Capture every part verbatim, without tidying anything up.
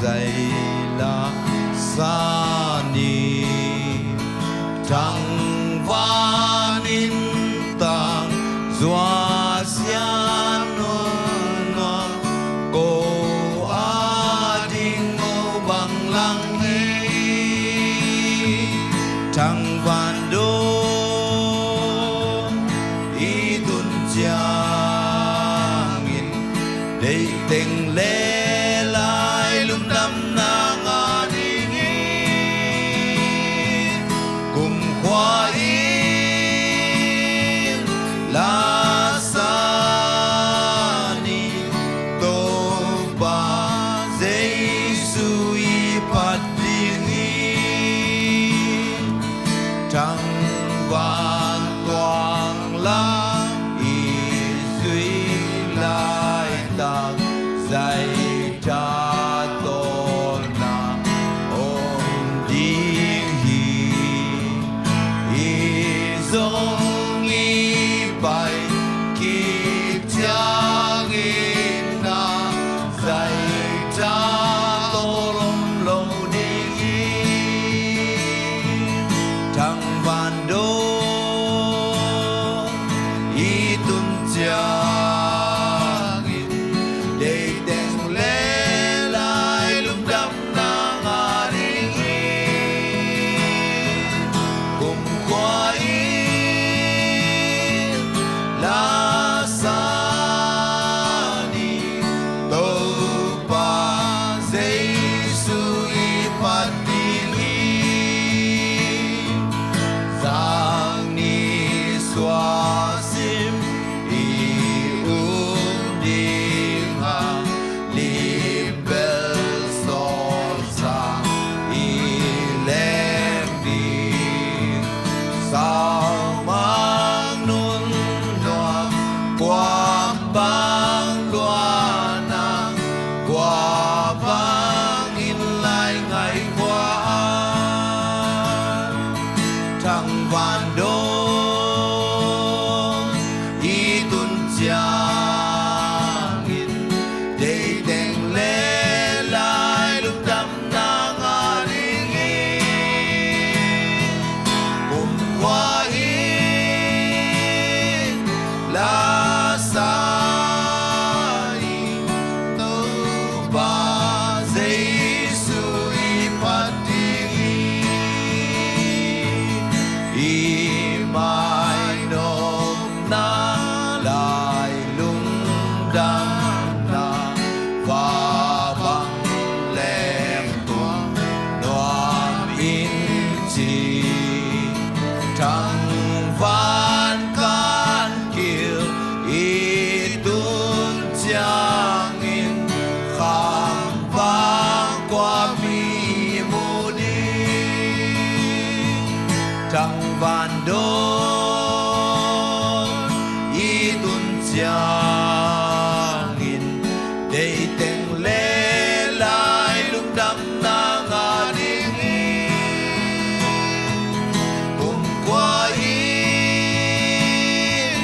Zai la sa ni, thangvan in tang zuasia nunua, ko a ding o bang lang hi. Thangvan dong i tun ciangin, deih teng le lai lungdamna ngah ding hi. Kumkhua in la sa ni, Topa Jesu i phat ding hi. Thangvan tuang lam i zui laitak, zai tawlna om ding hi. I zong i pai kik ciangin, na zai tawlom lo ding hi. Thangvan dong i tun ciangin, deih teng le lai lungdamna ngah ding hi. Kumkhua in la sa ni, Topa Jesu i phat ding hi. Zang ni suah sim i um ding a, lim bel sawl sang i leng ding. Saumang nunua, kua bang luanna, kua bang in lai ngai khua a, thangvan dong i tun ciangin, deih teng le lai lungdamna ngah ding hi. Kumkhua in la sa ni, Topa Jesu i phat ding hi. I mainopna, lai lungdamna, va bang leng tua nuam in ci. Thangvan kan kil i tun ciangin, kham bang kua mi mu ding. Thangvan dong i tun ciangin, deih teng le lai lungdamna ngah ding hi. Kumkhua in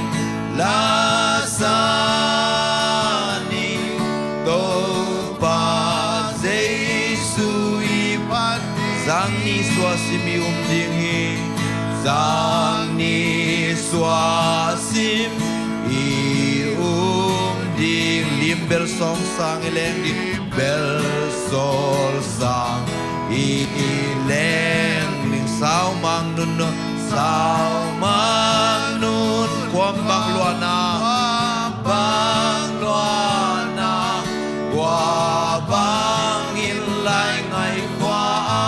la sa ni, Topa Jesu i phat ding. Zang ni suah sim i um ding hi. Zang ni suah sim i um ding. Lim bel sawl sang i leng ding. Bel sawl sang i leng ding. Saumang nunua, saumang nun, kua bang luanna, bang luanna, kua bang in lai ngai khua a,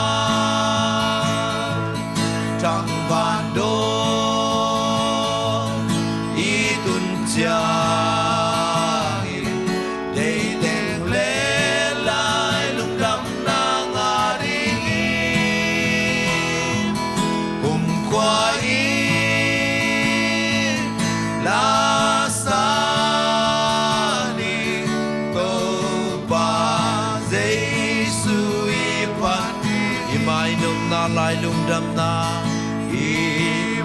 thangvan dong i tun ciangin, deih teng le lai lungdamna ngah ding hi. Kumkhua in la sa ni, Topa Jesu i phat ding. I mainopna, lai lungdamna, i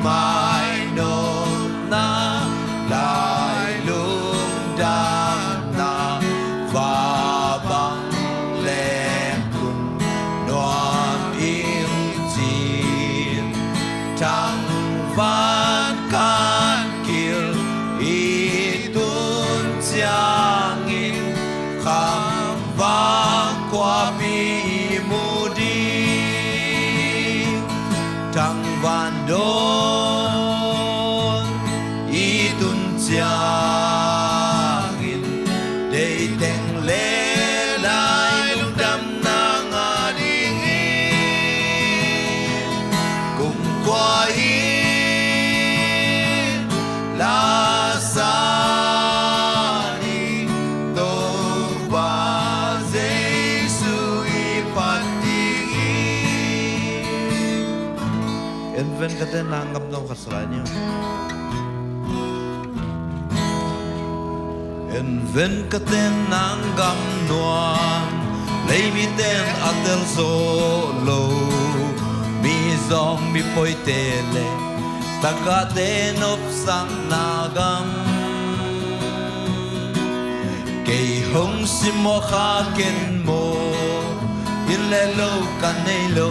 mainopna, lai lungdamna, va bang leng Khuapi i mu ding thangvan dawn i tun ciangin, deiteng le lai lungdamna ngah dingin, kumkhua in la sa ding Topa Jesu i phat dingin. En ven ka te, nang gam nuam khat sa lai ni. En ven ka te, nang gam nuam, lei miten a tel zo lo, mi zong mi poite le takate nopsakna gam. Kei hong simmawh kha ken maw, inn le lo ka nei lo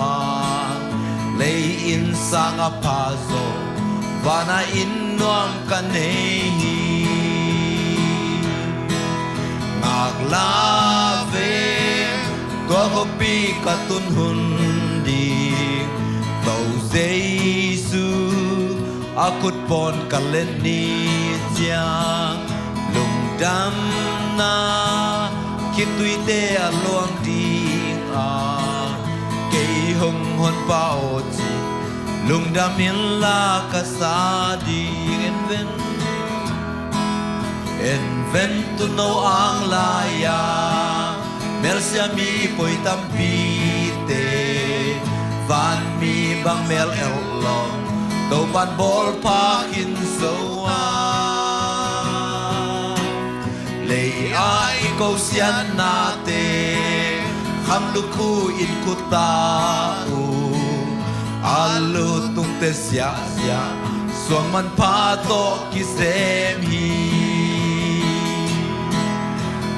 hang, lei inn sang a pha zaw, vana inn nuam ka nei hi. Ngaklah ve, tua khuapi ka tun hun ding, Topa Jesu a khut pawn ka let ni ciang, lungdamna khitui te a luang ding a, kei hong Honpa aw ci, lungdam inla ka sa ding. En ven, en ven, tuuno ang lai-a melsia mi poi tampite, vanmi bang mel elh lo, Topa'n bawl pha khin zo a, lei-a i ko siatnate, kham lukhu in khu ta uh, a lutungte siahsiah, suang manpha tawh kisem hi.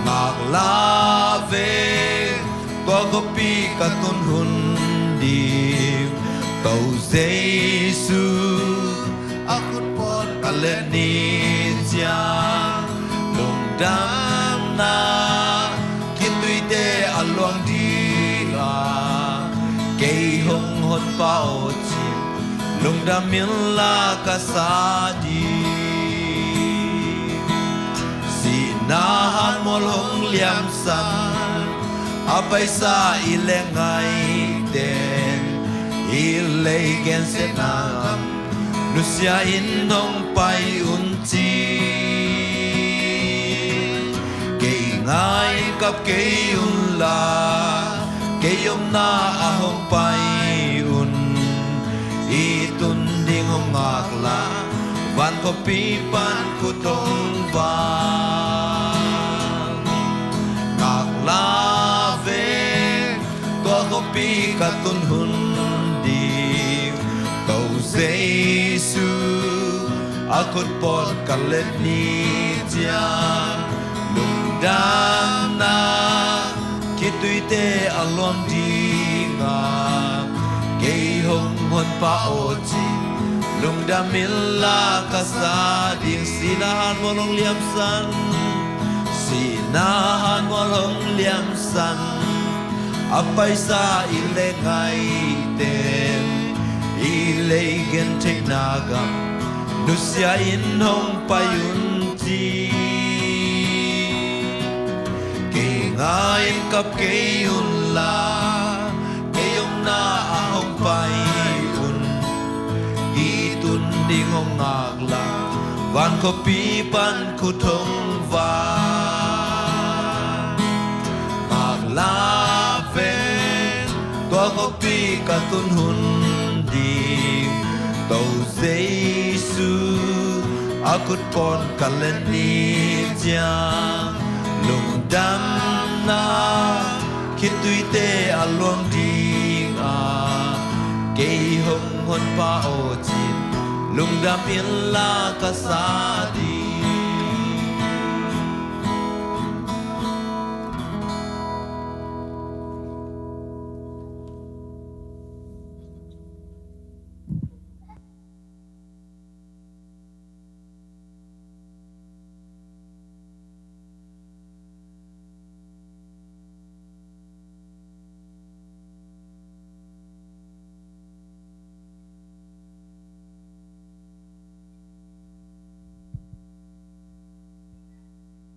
Ngaklah ve, tua khuapi ka tun hun ding, Topa Jesu a khut pawn ka let ni ciang, lungdamna khitui te a luang ding a, kei hong Honpa aw ci, lungdam inla ka sa ding. Sihna hanmual hong liamsan a paisa i le ngaihten, i lei gensiatna gam nusia in hong pai un ci. Kei ngai in kap kei unla, kei omna ah hong pai un. I tun ding hong ngaklah, van khuapi pan khut hong vang. Ngaklah ve, tua khuapi ka tun hun ding, Topa Jesu a khut pawn ka let ni ciang, lungdamna khitui te a luang ding a, kei hong Honpa aw ci, lungdam inla ka sa ding. Sihna hanmual hong liamsan, sihna hanmual hong liamsan a paisa i le ngaihten, i lei gentheihna gam nusia in hong pai un ci. Kei ngai in kap kei unla, kei omna ah hong pai un. I tun ding hong ngaklah, van khuapi pan khut hong vang. Ngaklah ve, tua khuapi ka tun hun ding, Topa Jesu a khut pawn ka let ni ciang, lungdamna khitui te a luang ding a, kei hong Honpa aw ci, lungdam inla ka sa ding.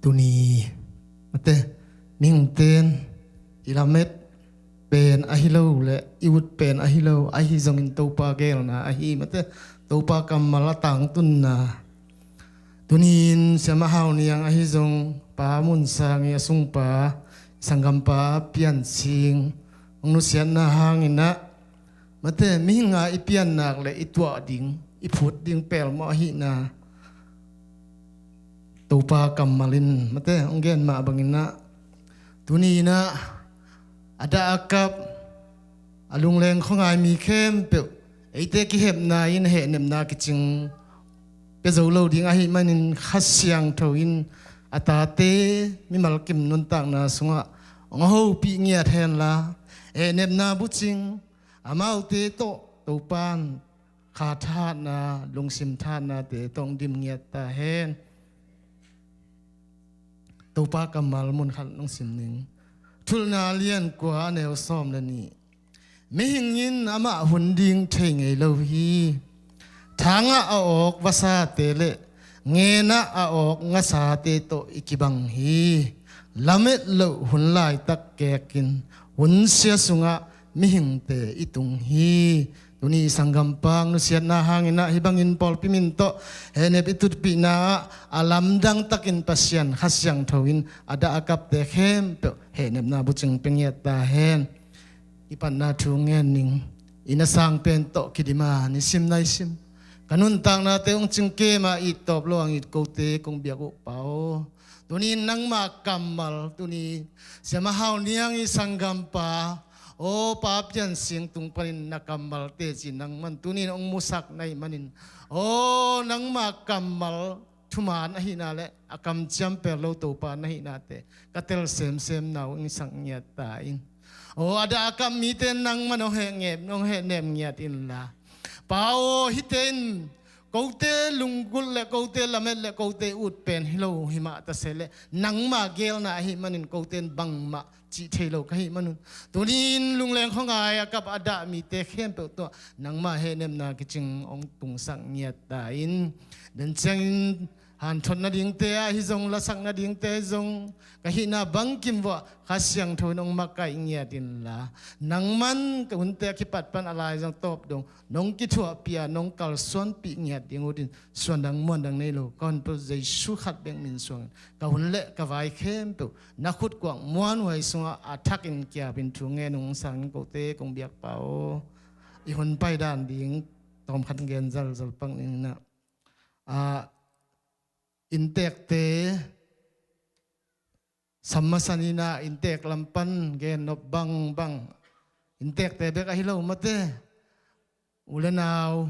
Tuni mate, mihingten i lamet pen ahi lo le i ut pen ahi lo, ahi zongin Topa geelna ahi mate, Topa kammal a tangtunna. Tuni-in Siama Hau Niang ahi zong, Pa Mun Sang i a sungpa, i sanggampa Pian Sing hong nusiatna hangin ah, mate, mihing a i piannak le i tuah ding, i phut ding pelmawh ahihna Topa kammal in mate hong gen mah bangin ah, tuni-in ah a dah a kap, a lungleng khuangai mi khempeuh, eite kihepna in hehnepna kicing pia zo lo ding ahih manin Kha Siangtho in a tate mimal kim nuntakna sungah hong hopih ngiat henla, hehnepna bucing amaute tawh Topan kha thahatna, lungsim thahatnate tawh hong dim ngiat ta hen. Topa kammal mun khat hong sim ning. Thuhilhna lian kua, a neu sawm le nih. Mihing in amah hun ding thei ngei lo hi. Thangah a awk vasate le ngenah a awk ngasate tawh i kibang hi. Lamet loh hun laitak kekin hun sia sungah mihingte i tung hi. Tuni i sanggampa nusiatna hangin ah hih bangin pawlpi min tawh hehnep i tutpihna ah a lamdang takin Pasian Kha Siangtho in a dah a kapte khempeuh hehnepna bucing pia ngiat ta hen. I patna thu ngen ning. I na sang pen tawh kidim a, nisim naisim ka nuntaknate hong cingkem a, it tawp lo hong it kote kong biak uh Pa aw. Tuni-in nangma kammal, tuni Siama Hau Niang i sanggampa, aw Pa Pian Sing tung panin na kammal teci nangman tuni-in hong musak na hih manin, aw nangma kammal thuman ahihna le a kamciam pel lo Topa na hihnate ka tel semsem na hong sak ngiat ta in. Aw a dah a kap mite nangman hong hehnem, hong hehnem ngiat inla, Pa aw, hihte in kote lunggulh le kote lamet le kote ut pen hi lo hi mah ta se le, nangma geelna ahih manin kote in bangmah cih thei lo ka hih manun, tuni-in lungleng khuangai a kap a dah mite khempeuh tawh nangma hehnepna kicing hong tungsak ngiat ta in. Den ciangin hanthot nadingte ah hi zong, lasak nadingte hi zong, ka hihna bangkim vuah Kha Siangtho in hong makaih ngiat inla, nangman ka hunte a kipat pan a lai zong tawp dong nong kithuahpih a, nong kalsuanpih ngiat ding uh din suandang muandang nei lo ka Honpa Jesu khat bek min suangin ka hun le ka vai khempeuh na khut kuak muanhuai sungah a thakin kiapin thu ngen ung sangin kote kong biak Pa aw. I hun paidan ding tawmkhat gen zalzal pak ning na. Ah, inntekte sam masa ni na, inntek lam pan gen nop bangbang, inntekte bek ahi lo mate, u le nau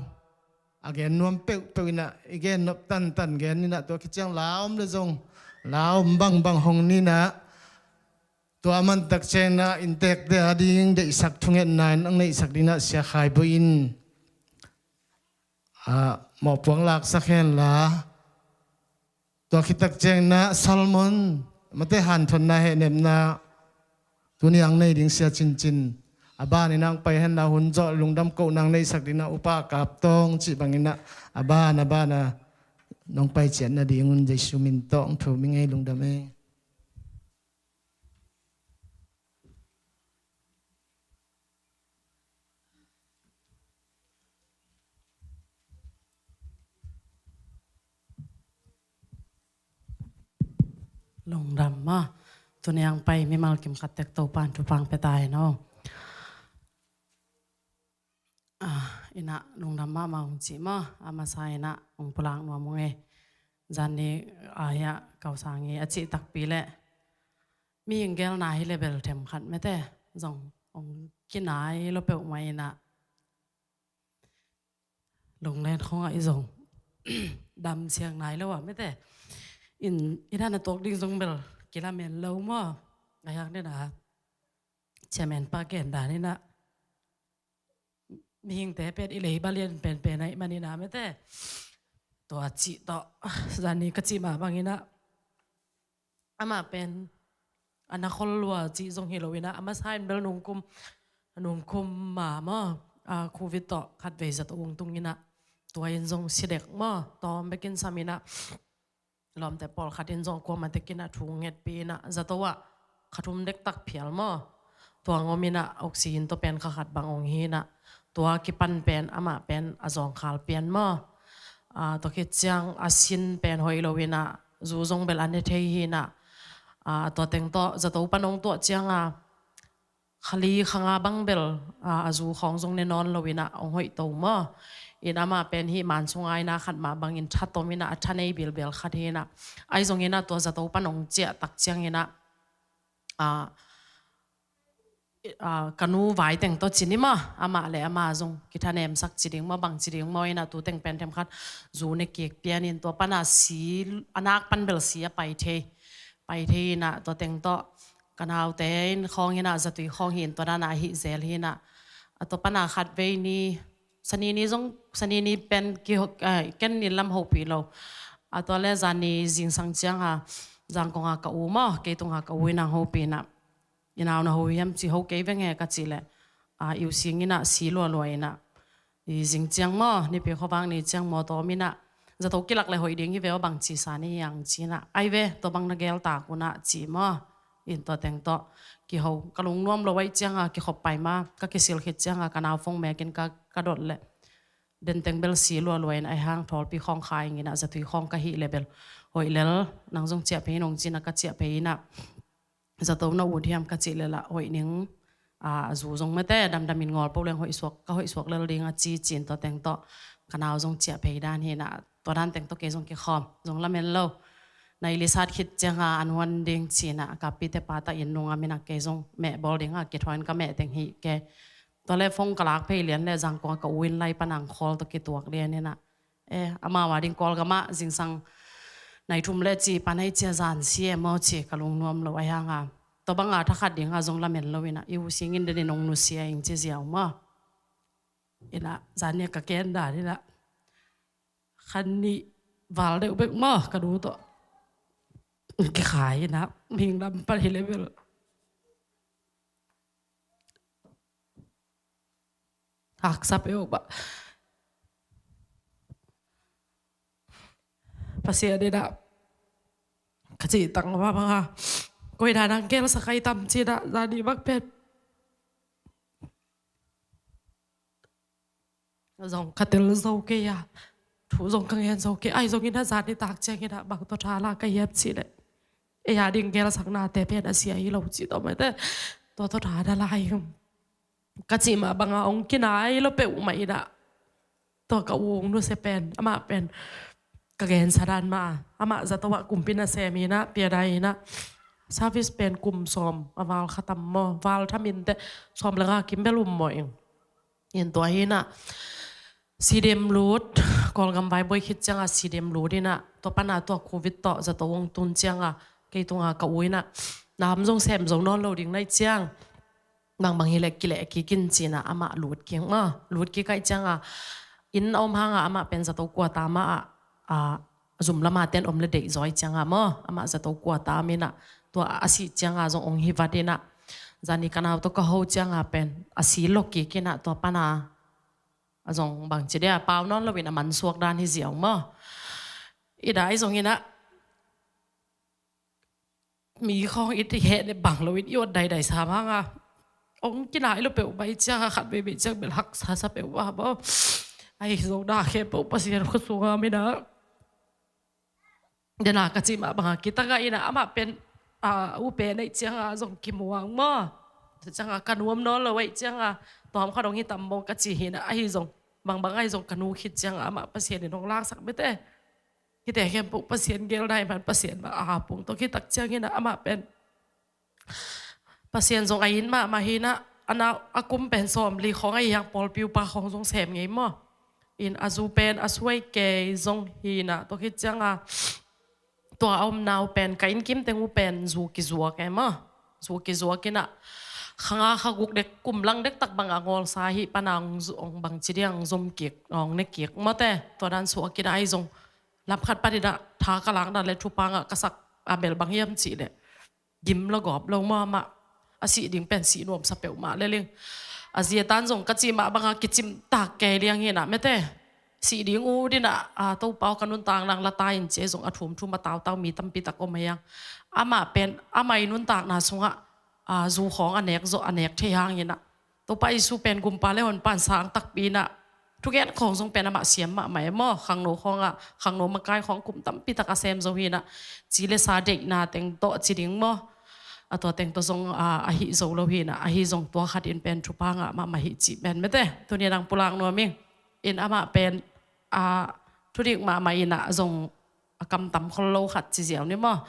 a gen nuam peuhpeuh in ah i gen nop tantan gen ni na. Tua khit ciang la om le zong la om bangbang hong ni na. Tua man tak ciang na inntekte a ding deihsak thungetna in hong neihsak ding na Sia Khai Bawi in ah, mawhpuak laksak henla, tua khit tak ciang na sermon mate, hanthotna hehnepna tuni a hong nei ding Sia Cin Cin, a ban in hong pai henla, hun zawh lungdam kohna hong neihsak ding na Upa Kap Tawng cih bangin ah a ban a ban a nong pai ciat nading un Jesu min tawh hong thum ing ei. Lungdam ei. Lungdam maw. Tuni a hong pai mimal kim khat tek Topa'n thupha hong pia ta hen aw. Ah, in ah lungdam mahmah ung ci maw. A masa in ah hong pulak nuam ung ei. Zan ni a hiah kau sang i a cih takpi leh mihing geelna hi leh bel themkhat mate zong hong kinai lo peuhmah in ah, lunglen khong ah i zong dam siang nai lo ah mate, in i dan a tuak ding zong bel kilamen lo maw. A hiang den a chairman pa gen dan in ah, mihingte pen i leiba lian penpen ahih manin ah mate, tua cih tawh zan ni ka cih mah bangin ah, amah pen a na khol lua cih zong hi lo in ah, a masa in bel nungkum, nungkum ma maw, a, covid tawh khatvei zat a ung tung in ah, tua in zong si dek maw, tawm bekin sam in ah, lawmte pawlkhat in zong kuamah tekin a thu ngetpih in a, zato ah kha thum dektak phial maw, tua ngawm in a oxygen tawh pen kha khat bang ong hi in a, tua kipan pen amah pen a zawngkhal pian maw. Tua khit ciang a sin pen hoih lo in a, zu zong bel a ne thei hi in a, tua teng tawh zato pan ong tuah ciang a, kha li kha nga bang bel a zu khawng zong ne nawn lo in a ong hoih to maw. In amah pen hih man sung a in a khat mah bangin tha tom in a, a tha nei bilbel khat hi in a, ahi zong in a tua zato pan ong ciah tak ciang in a, ka nu vai teng tawh ci ni maw, amah le amah zong kithanemsak ci ding maw, bang ci ding maw in a, tu teng pen themkhat zu ne kik pian in, tua pan a si, a nak pan bel si a pai thei, pai thei in a, tua teng tawh ka naute in khawng hi in a, zatui khawng hi in, tua dan a hih zel hi in a, tua pan a khat vei ni, Sani ni zong, Sani ni pen ken ni lam hopih lo. Tua le zan ni zingsang ciang a, Zangkong a ka u maw, kei tung a ka u in a hopih in a, i nau na ho hiam ci, ho kei veng e ka cih leh, i u sing in a si lualua in a, i zing ciang maw, Nipi khuavak ni ciang maw, tawm in a, zato kilak le hoih ding hi ve aw, bang ci sa ni hiang ci in a, ai ve, tua bang na gel tak un a ci maw. In tua teng tawh kiho, ka lungnuam lo ahih ciang a, kikhop pai ma, ka kisil khit ciang a, ka nau phone mek in ka dot leh, den teng bel si lualua in, ahi hang thawlpi khawng kha ing in a, zatui khawng ka hih leh bel hoih lel, nang zong ciah phei in ong ci in a, ka ciah phei in a, zato na ut hiam ka cih leh lah, hoih ning, a zu zong mate damdam in ngawl po leng hoih suak, ka hoih suak lel ding a ci ci in, tua teng tawh ka nau zong ciah phei dan hi in a, tua dan teng tawh kei zong kikhawm zong lamen lo. Nai lisat khit ciang a an huan ding ci in a, ka pite pa ta in nung a min a kei zong meh bawl ding a kithawi in ka meh teng hi kei. Tua le phone ka lak phei lian le Zangkong a ka u in lai pan ang call tawh kituak lian in a, e, amau a ding Kawlgam ah zingsang nai thum le ci pan ahih ciang zan si e maw ci, ka lungnuam lo ahi hang a, tua bang a thakhat ding a zong lamen lo in a, i u sing in den in ong nusia ing ci ziau maw. In a zan ni a ka ken dan in a, khan nih val deuh bek maw, ka nu tawh kikhai in a, mihing lam pan hi leh bel haksa peuh bah. Pasian in a, ka cih tang mah bang a, koi dan a gelsak ahi tam ci in a, zan ni bang pen zong ka tel zo kei a, thu zong ka ngen zo kei, ahi zong in a zan ni tak ciang in a, bang tawh tha la ka hiam cih leh, ei a ding gelsaknate pen a sia hi lo ci tawh mate, tua tawh tha na lai. Ka cih mah bang a ong kinai lo peuhmah in a, tua ka u ong nusia pen, amah pen ka gensa dan mah a, amah zato ah kumpi nasem in a, piadai in a, service pen kum sawm a val kha tam maw, val thamin teh sawm le nga kim bel um maw ing. In tua hi in a, CDM lut, Kawlgam vai buai khit ciang a CDM lut in a, tua pan a tua Covid tawh zato ong tun ciang a, kei tung a ka u in a, nam zong sem zo nawn lo ding na hih ciang, bangbang hi leh kileh kik in ci in a, amah lut kik maw, lut kik ahih ciang a, inn a om hang a, amah pen zato quarter mah a, a zum lam a ten om le deih zaw ahih ciang a maw, amah zato quarter om in a, tua a sih ciang a zong ong hi vat in a, zan ni ka nau tawh ka ho ciang a pen a si lo kik in a, tua pan a, a zong bang ci dia, pau nawn lo in a man suak dan hi ziau maw. I dai zong in a, mi khawng i ti heh ne bang lo in i ot daidai sam hang a, ong kinai lo peuh bah ciang a, khat vei vei ciang bel haksa sa peuh bah maw. Ahi zong na khempeuh Pasian khut sung a min a, den a ka cih mah bang a, kitang a in a, amah pen a u pen ahih ciang a zong kimuang maw. Tua ciang a ka nuam nawn lo ahih ciang a, tawm khat ong hi tam maw ka ci hi in a, ahi zong bangbang ahi zong ka nu khit ciang a, amah Pasian in ong laksak mate. Hihte khempeuh Pasian gel nai man, Pasian mah a pung tawh khit tak ciang in a, amah pen Pasian zong a it mahmah hi in a, a nau a kum pen sawmli khawng ahi hang pawlpi upa khawng zong sem ngei maw. In a zu pen a suai kei zong hi in a, tua khit ciang a, tua a om nau pen ka inn kim teng uh pen zu kizuak e maw. Zu kizuak in a, kha nga kha guk dek, kum lang dektak bang a ngawlsa hi pan a ong zu, ong bang ci dia, ong zom kik, ong ne kik mawte. Tua dan suak in a, ahi zong lam khat pan in a, tha ka lak dan le thupha ngah ka sak a bel bang hiam cih leh, gim lo gawp lo maw, amah a sih ding pen sih nuamsa peuhmah le ling. A zia tan zong ka cih mah bang a kicim tak kei liang hi in a mate. sih ding uh dinah, a, Topa aw ka nuntakna la ta in ci-a zong a thumthum a tautau mi tampi tak om hi hang. Amah pen amah i nuntakna sungah, a, zu khawng a nek zawh a nek thei hang inah, Topa Jesu pen gumpa le honpa in sang takpi inah, thugen khawng zong pen amah siam mahmah e maw. Khangno khawngah, khangno makai khawng kum tampi tak a sem zo hi inah, ci le sa deihna teng tawh ci ding maw, a tua teng tawh zong, a, ahi zo lo hi inah, ahi zong tua khat in pen thupha ngah mahmah hi cih pen mete tuni a dang pulak nuam ing. In amah pen, a, thudik mahmah inah zong a kamtam khol lo khat ci ziau ni maw.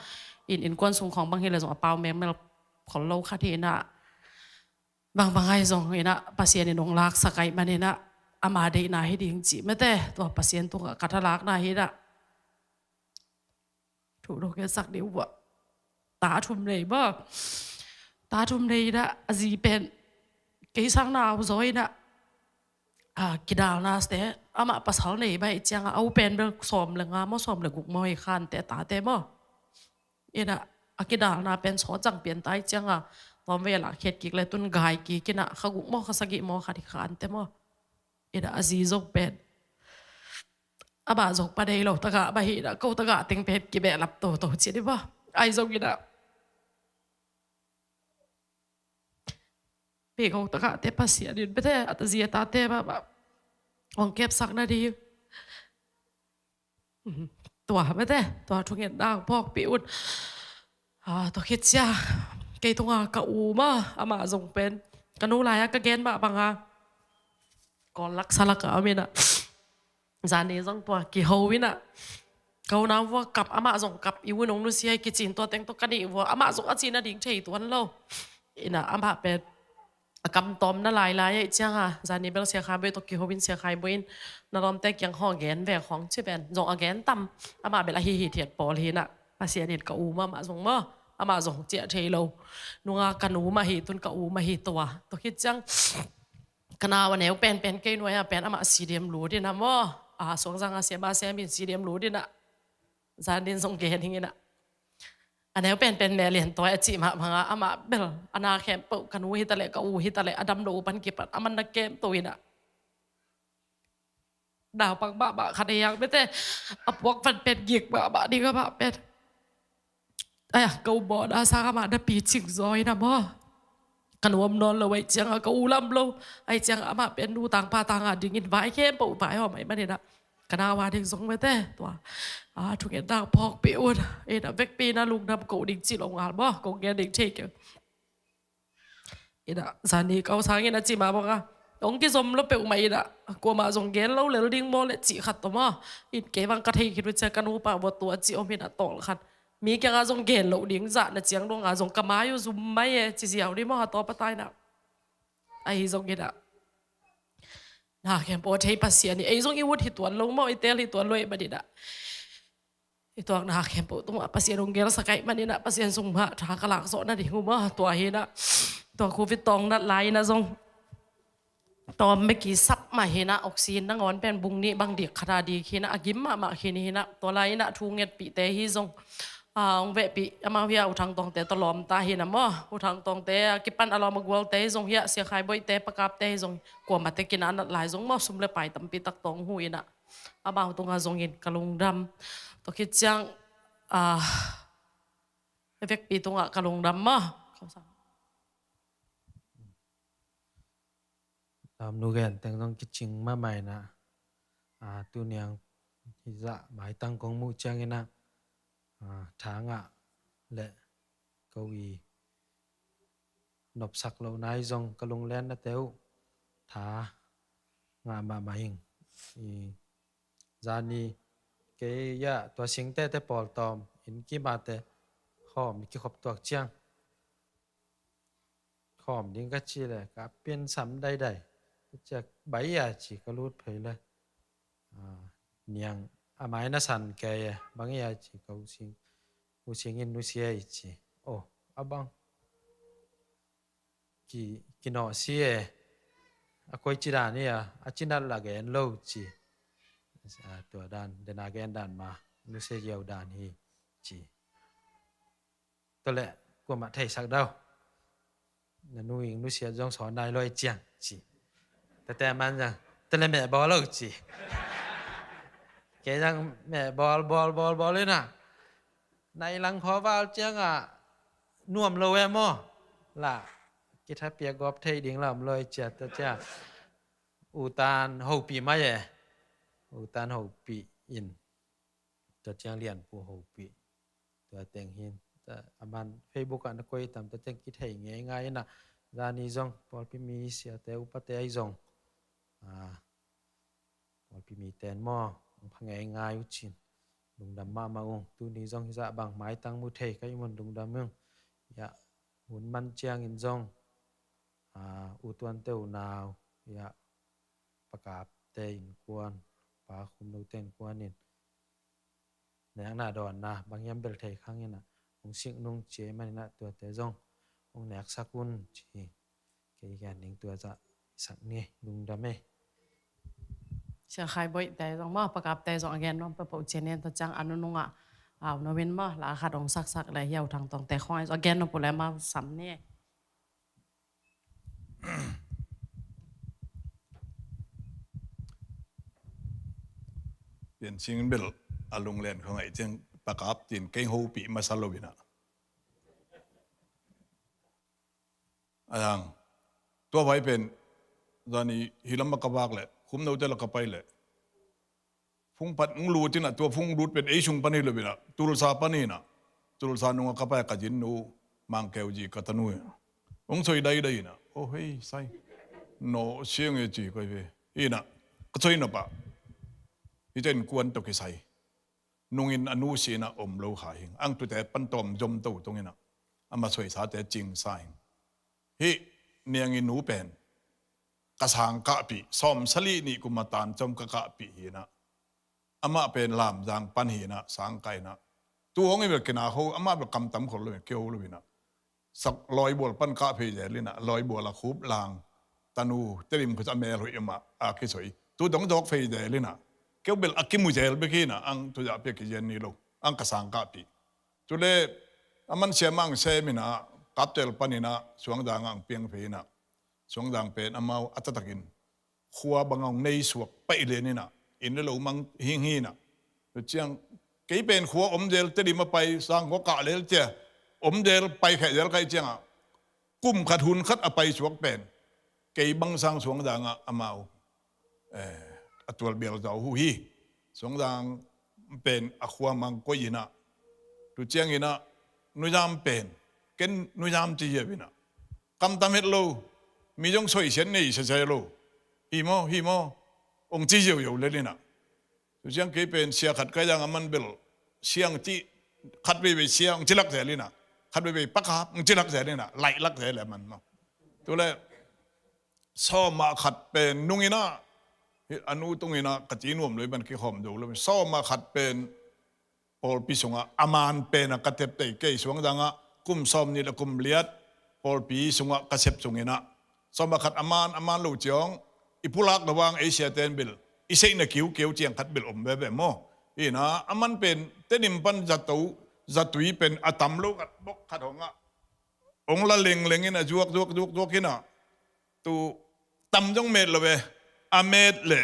In innkuan sung khawng bang hi le zong a pau mengmel khol lo khat hi inah, bangbang ahi zong inah Pasian in hong laksak ahih man inah, ama deihna hi ding cih mete, tua Pasian tungah ka thalakna hi inah. Thu dong ke sak ding uh ah, ta thum nei maw. Ta thum nei inah, a zi pen kei sang nau zaw inah, a, kidalna te, amah pasal nei bai ciangah, a u pen bel sawm le nga maw, sawm le guk maw hi khan te, a tate maw. Inah a kidalna pen sawt zang pian ta hi ciangah, tawm vei a lah khiat kik le tun gai kik inah, kha guk maw kha sagih maw khat hi khan te maw. Inah a zi zong pen amah zong pa dei lo tagah mah hi inah, ko tagah teng pen kibehlap toto ci ni maw. Ahi zong inah, pei ko tagah te Pasian in bete a ta zi a tate mah mah hong kepsak nading. Tua mete, tua thungetna phawkpih un. A, tua khit ciang kei tunga ka u mah, amah zong pen ka nu lai-a ka gen mah banga, Kawl lak sa lak a om inah, zani zong tua kiho inah, ka unau vua kap, amah zong kap i u nong nusia hi kici in, tua teng tawh ka nih vua, amah zong a cih nading thei tuan lo. Inah amah pen a kam tawmna lailai ahih cianga, zani bel Sia Khai Boi tawh kiho in, Sia Khai Boi in na lawmte kiang hong gen ve khawng ci pen zong a gen tam. Amah bel a hi hithiat pawl hi inah, Pasian in ka u mah, amah zong maw, amah zong ciah thei lo. Nunga ka nu mah hi, tun ka u mah hi tua. Tua khit ciang ka nau a neu penpen kei nuai-ah pen amah C D M lut inah maw, a, Suangzang a siam a siam in C D M lut inah, zanin zong gen ing inah, a neu penpen Meh Lian Tuai a cih mah banga, amah bel a na khempeuh, ka nu hi taleh, ka u hi taleh, a dam lo uh pan kipan a man na khempeuh inah, naupang mahmah khat hi hang mete, a puak van pen gik mahmah ding amah pen. Aya, ka u mawhna sang amah na picing zaw inah maw, ka nuam nawn lo ahih cianga, ka u lam lo ahih cianga, amah pen nu tangpa tanga dingin vai khempeuh vaihawm ahih man inah, ka nau a ding zong mete tua, a, thungetna phawkpih un. Inah vekpi inah lungdam ko ding ci lo ngal maw, ko gen ding thei kei. Inah zani ka u sangin a cih mah banga, hong kizom lo peuhmah inah, kuamah zong gen lo lel ding maw le cih khat tawh maw. In kei bang ka thei khit uh ciang ka nupa vua tua cih om inah, tawl khat, mi kiangah zong gen loh ding zah na ciang donga zong ka mai uh zum mai e ci ziau ni maw, a tawp a ta inah. Ahi zong inah, na khempeuh a thei Pasian hi, ei zong i ut hi tuan lo maw, i teel hi tuan lo ahih man inah, i tuakna khempeuh tungah Pasian hong gelsak ahih man inah, Pasian sung mah tha ka lak zawh nading uh maw. Tua hi inah, tua Covid tawng nat lai inah zong tawm bek i sap mah hi inah, oxygen nangawn pen bung nih bang dik khat a dik hi inah, a gim mahmah khin hi inah. Tua lai inah thu ngetpihte hi zong, a, hong vehpih amau hi a, U Thang Tawngte tawh lawmta hi inah maw. U Thang Tawngte a kipan a lawm a gualte hi zong hi a, Sia Khai Boite, Pa Kapte hi zong, kuamah tekin a nat lai zong maw, sum le pai tampi tak tawh hong huh inah, amau tunga zongin ka lungdam. Tua khit ciang, a, vekpi tungah ka lungdam maw. Lamnu gen teng zong kicing mahmah inah, a, tuni a hih zah maitang kong muh ciang inah, a, tha ngah le ko i nopsak lohna hi zong ka lunglennate uh tha ngah mahmah ing. I zani kei ah tua singtehte pawl tawm, inn kimate khawm i kikhop tuak ciang, khawm ding ka cih leh ka piansam daidai. Ka ciah bai a ci ka lut phei leh, a, niang a mai na san kei e, bang hi a ci ka u sing, u sing in nusia i ci. Oh, a bang ki, kinawhsi e, a koici dan hi a, a cinat la gen lo ci. A, tua dan, dena gen dan mah nusia ziau dan hi ci. Tua leh kuamah theisak dau. Na nu in nusiat zong sawn nai lo hi ciang ci. Tate man zang, tua leh meh bawl lo ci. Kei zang meh bawl, bawl, bawl, bawl in a. Nai lang khaw val ciang a nuam lo e maw. La kithapiak gawp thei ding lam loi ciat ta ciang. Utan Hopih mai e. Utan Hopih in. Tua ciang Lianpu Hopih. Tua teng hin. Tua a man Facebook ah na koi tam tua teng kithei ngeingai in a. Zani zong pawlpi mi siate upate ahi zong. Ah, pawlpi mi ten maw, hong pha ngeingai uh cin. Lungdam mahmah ung, tuni zong hizah bang maitang mu thei ka hih mun lungdam ung. Ya, hun man ciangin zong, ah, u Tuante unau, ya, Pa Kapte innkuan, Pa Khumnote innkuan in nekna dawnna bang hiam bel thei khang in a, hong sik nung ci ahih manin a tuate zong hong neksak un ci hi. Kei gen ding tua zah sak ni, lungdam e. Sia Khai Boih te zong maw, Pa Kap te zong a gen nuam peuhpeuh ci ni, tua ciang a nunung ah, au, no win maw, la khat hong saksak le hiau Thang Tawng te khong a gen nuam peuh le maw sam ni. Pian Cing bel a lunglen khong a i ciang Pa Kap tin kei Hopih masa lo in a. A yang, tua vai pen, zani hi lam a ka vak leh, Khumnote la ka pai leh, phung pan hong lut in a, tua phung lut pen ei sung pan hi lo in a, Tulsa pan hi in a, Tulsa nung a ka pai ka zin nu, Mang Keu Zi ka tanu hi. Hong soi daidai in a, oh hei, sai. No siang e ci koi ve. Hi in a, ka soi nop a. Hi ten kuan tawh kisai. Nungin a nu sihna om lo kha hi. Ang tute pan tawm zom to tungin a, ama soisate cingsa hi. Hih Niang i nu pen ka sang kahpih, sawm sagih nih kum a tan cawm ka kahpih hi in a. Amah pen Lamzang pan hi in a, sang kai in a. Tu hong i bel kina ho, amah bel kam tam khol lo in, kio lo in a. Sak lawibual pan kah phei zel in a, lawibual a Khup Lang tanu, Tedim khut a mel hoih amah a kisoi. Tu dong zawk phei zel in a, keu bel a kimu zel bek hi in a, ang tu zah pia kizian ni lo, ang ka sang kahpih. Tu le, a man sia mang sem in a, Kaptel pan in a, Suangzang ang piang phei in a, Suangzang pen amau a taktakin khua bang a hong nei suak paih lian in a, inn le lo mang hing hi in a. Tua ciang, kei pen khua om zel Tedim a pai, sang khua kah lel cia, om zel pai kheh zel kai ciang a, kum khat hun khat a pai suak pen, kei bang sang Suangzang ah amau, eh, a tual bial zau uh hi. Suangzang pen a khua mang koih in a. Tua ciang in a, nuzam pen, ken nuzam ci hiau in a. Kam tam het lo, mi zong soisiat nei sese lo. Hi maw, hi maw, hong ci ziauziau lel in a. Tu ciang kei pen sia khat kai zang a man bel, siang ci, khat veivei sia, hong ci lak zel in a. Khat veivei Pa Kap, hong ci lak zel in a. Laih lak zel a man maw. Tu le, sawm ah khat pen nung in a, a nu tung in a, ka ci nuam lo i ban kikhawm zo lo. Sawm ah khat pen, pawlpi sungah a man pen a ka teptei kei Suangzang ah kum sawm nih le kum liat pawlpi sungah ka sep sung in a. Sawm ah khat a man, a man lo ciang i pulak lo vang ei siate in bel i seihna kiukiu ciang khat bel om veve maw. Hi in a, a man pen Tedim pan zato, zatui pen a tam lo khat bok khat hong a, hong la lengleng in a zuak, zuak, zuak, zuak in a. Tu tam zong met lo e, a met le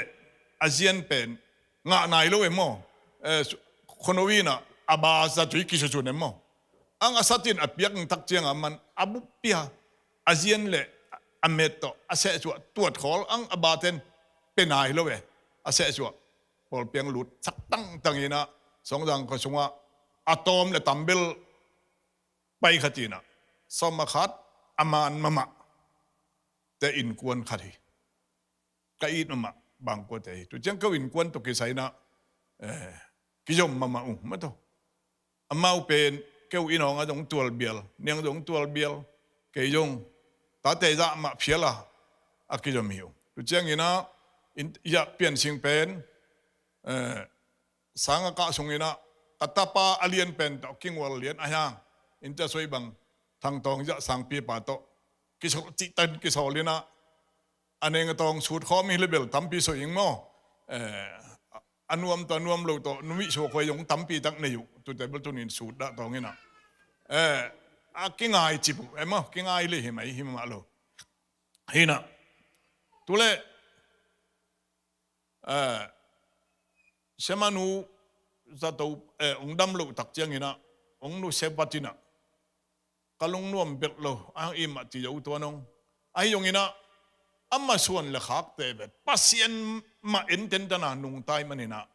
a zian pen ngah nai lo e maw. Eh, su-, khono in a, a ba zatui kisusun e maw. Ang a sat in a piak tak ciang a man, a bup pia, a zian le a met tawh a sehsuah tuat khawl, ang a ba ten pe nai lo e, a sehsuah. Pawlpi ang lut sak tangtang in a, Suangzang khua sungah a tawm le tam bel pai khat in a, sawm ah khat a man mahmah te innkuan khat hi. Ka it mahmah bangkuate hi. Tu ciang keu innkuan tawh kisai in a, eh, kizom mahmah ung maw tawh. Amau pen keu inn hong a zong tualbial, niang zong tualbial, kei zong tate zah mah phial a, a kizom hi ung. Tu ciang in a, in, ya Pian Sing pen, eh, sang a kah sung in a, ka tapa a lian pen tawh kingual lian a hiang, in tia soi bang, Thang Tawng zah sangpipa tawh kisol, cihtan kisol in a, a neng a tawng sut khawm hi le bel tampi soi ing maw. Eh, a nuam tawh a nuam lo tawh numei suak huai zong tampi tak nei uh, tute bel tunin sut dah tawng in a. Eh, a kingai cip uh, eh maw, kingai le hi mai hi mah lo. Hi in a. Tu le, eh, Siamahnu zato, eh, hong dam loh tak cianginah hong nusia vat inah, ka lungnuam belh lo, a hang i mah ci zo tuan hong. Ahi zonginah a masuan le khakte vet Pasian mah ententan a nungta ahih maninah,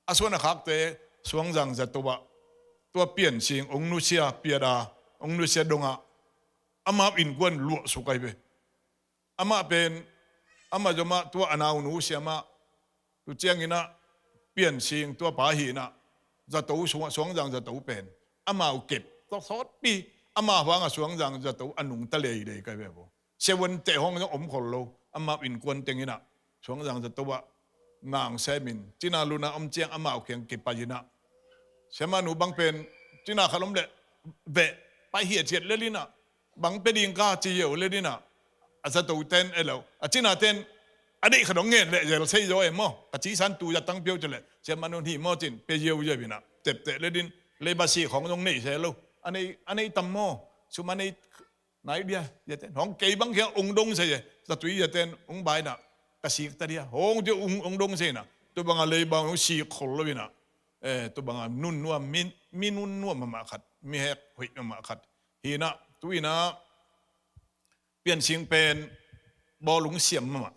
a suan a khakte Suangzang zato ah tua Piansing hong nusia piat a, hong nusia dongah amau innkuan luahsuk ahi ve. Amah pen, amah zomah tua a naunu siamah, tu cianginah Piansing tua pa hinah zato sungah Suangzang zato pen amau kep sawtpi, amah huangah Suangzang zato a nungta leilei ka hi ve vo. Siavuan teh hong zong om khol lo, amau innkuan tenginah Suangzang zato ah nang semin cina luna om ciang amau kiang kipai inah, siamahnu bang pen cina khat om leh veh pai hiathiat lel inah, bang pia ding ka ci yo lel inah, a zato ten e lo, a cina ten a deih khat hong ngen leh zel sei zaw e maw, ka ci san tu zatang pio ci leh siamahnu hi maw cin pia yo yo inah tepteh lel in, leiba si khong zong nei se lo, a nei, a nei tam maw, sum a nei nai dia, ya ten hong kei bang kiang hong dong se ye, zatui ya ten hong bai inah ka sik ta dia, hong dia hong, hong dong se inah, tu bangah leiba hong sik khol lo inah, eh, tu bangah nunnuam, mi, mi nunnuam mahmah khat, mi hek hoih mahmah khat hinah, tu inah Piansing pen bawlung siam mahmah.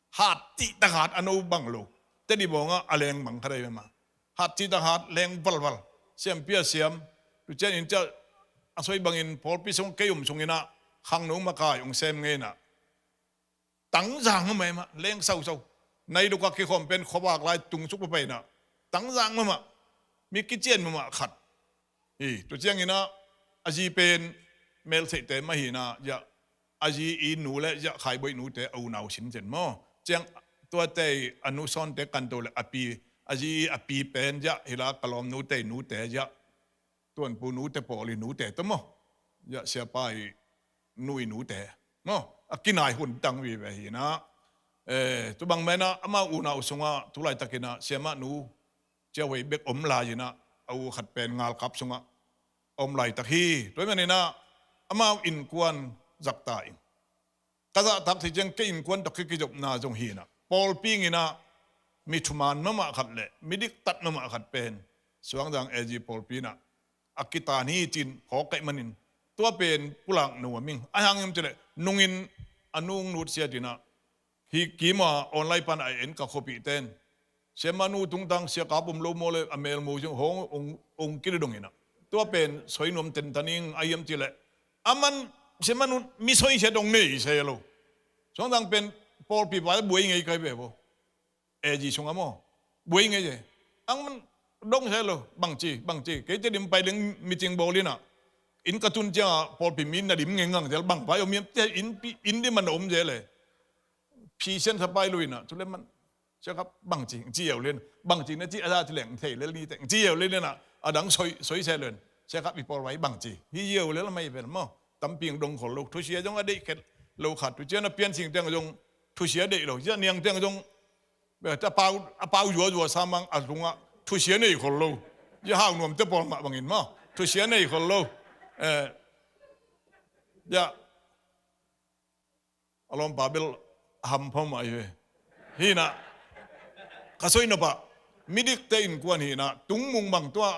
Hat cihtak hat a no bang lo. Tedi bawngah a leng bang khat ahi mahmah. Hat cihtak hat leng valval. Siampi a siam. Tu cian in ciah a soi bangin pawlpi sung kei um sunginah khangno makai hong sem ngeinah, tangzang mahmah e mah, leng sausau. Nai dukah kikhawm pen khuavak lai tungsuk papainah, tangzang mahmah, mi kician mahmah khat. Hi, tu cianginah a zi pen meltheihte mah hinah, ziah a zi i nu le ziah khaiboih nute a unau sincen maw. Ciang tuate i a nu sawnte kanto le a pi, a zi i a pi pen ziah hila ka lawm nute i nute ziah Tuanpu nute pawl i nute tawh maw, ziah siapa i nu i nute maw, a kinai hun tang vive hinah. Eh, tu bang menah amau unau sungah tu laitakinah siamahnu ciauhei bek om lai inah, a u khat pen ngalkap sungah a om laitak hi. Tua ahih maninah amau innkuan zakta in, ka zahtak thei ciang kei innkuan tawh kei kizopna zong hinah, pawlpi inginah mi thuman mahmah khat le mi diktat mahmah khat pen Suangzang A G pawlpi inah a kitan hi cin phawk ka hih manin, tua pen pulak nuam ing. A hang hiam cileh nungin a nung nutsiat inah, hi kima online pan a en ka khuapihte in, siamahnu tungtang siakap om lo maw le a melmu zing hong ong, ong kili donginah, tua pen soi nuam tentan ing. A hiam cileh aman siamahnu mi soisia dong nei se lo. Suangzang pen pawlpi vai buai ngei kai ve bo. A G sungah maw, buai ngei e. Ang man dong se lo, bangci, bangci, keite dim pai ding meeting bawl inah, inn ka tun ciangah pawlpi mi na dim ngeingang zel, bang vai om hiam, cia inn pi, inn dim a na om zel e. Phisian sa pai lo inah, tu le man siakap bangci ci yo len, bangci na ci a za ci leng thei lel ni teng ci yo len inah, a dang soi, soi se len, siakap i pawl vai bangci hi yo lel mai vel maw. Tampi dong khol lo, thusia zong a deih khet lo khat, tu cian a Piansing teng zong thusia deih lo, cian niang teng zong a pau, a pau zuazua samang a lungah thusia nei khol lo. Zia hau nuamte pawl mah bangin maw, thusia nei khol lo. Eh, zia a lawmpa bel a hampha mah hi ve. Hinah ka soi nopah, midikte innkuan hinah, tungmung bang tua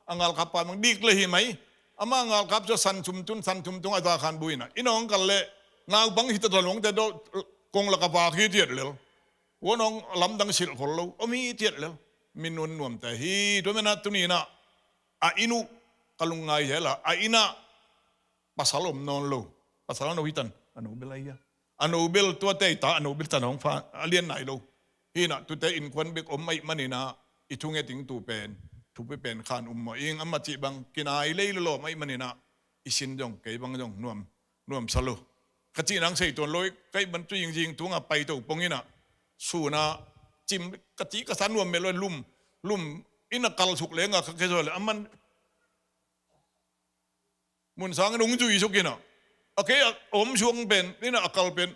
a ngalkap pa bang dik le hi mai. Ama ngalkap cu a san sum tun, san sum tung a zakhan bu inah, i nawng kal le naupang hita ta lawngte dawh kong lak a vak hi tiat lel. Huan hong lamdang silh khol lo om hi tiat lel. Mi nunnuamte hi. Tua menah tuninah a inn uh ka lungngai hela, a innah pasal om nawn lo. Pasal a no hitan, a no bel ahi a, a no bel tuate i ta, a no bel tan hong fa a lian nai lo. Hinah tute innkuan bek om ahih maninah i thunget ing tu pen, thupi pen khan um mawh ing. Amah cih bang kinai lei lawlawm ahih maninah i sin zong kei bang zong nuam nuamsa lo. Ka cih nang sei tuan lo, ka hih man cu zingzing tungah paito pong inah, sunah cim ka cih ka sa nuam mel lo, lum, lum inah kal suk lengah ka kei zaw le aman mun sangin hong zui suk inah, a kei a om suang pen inah a kal pen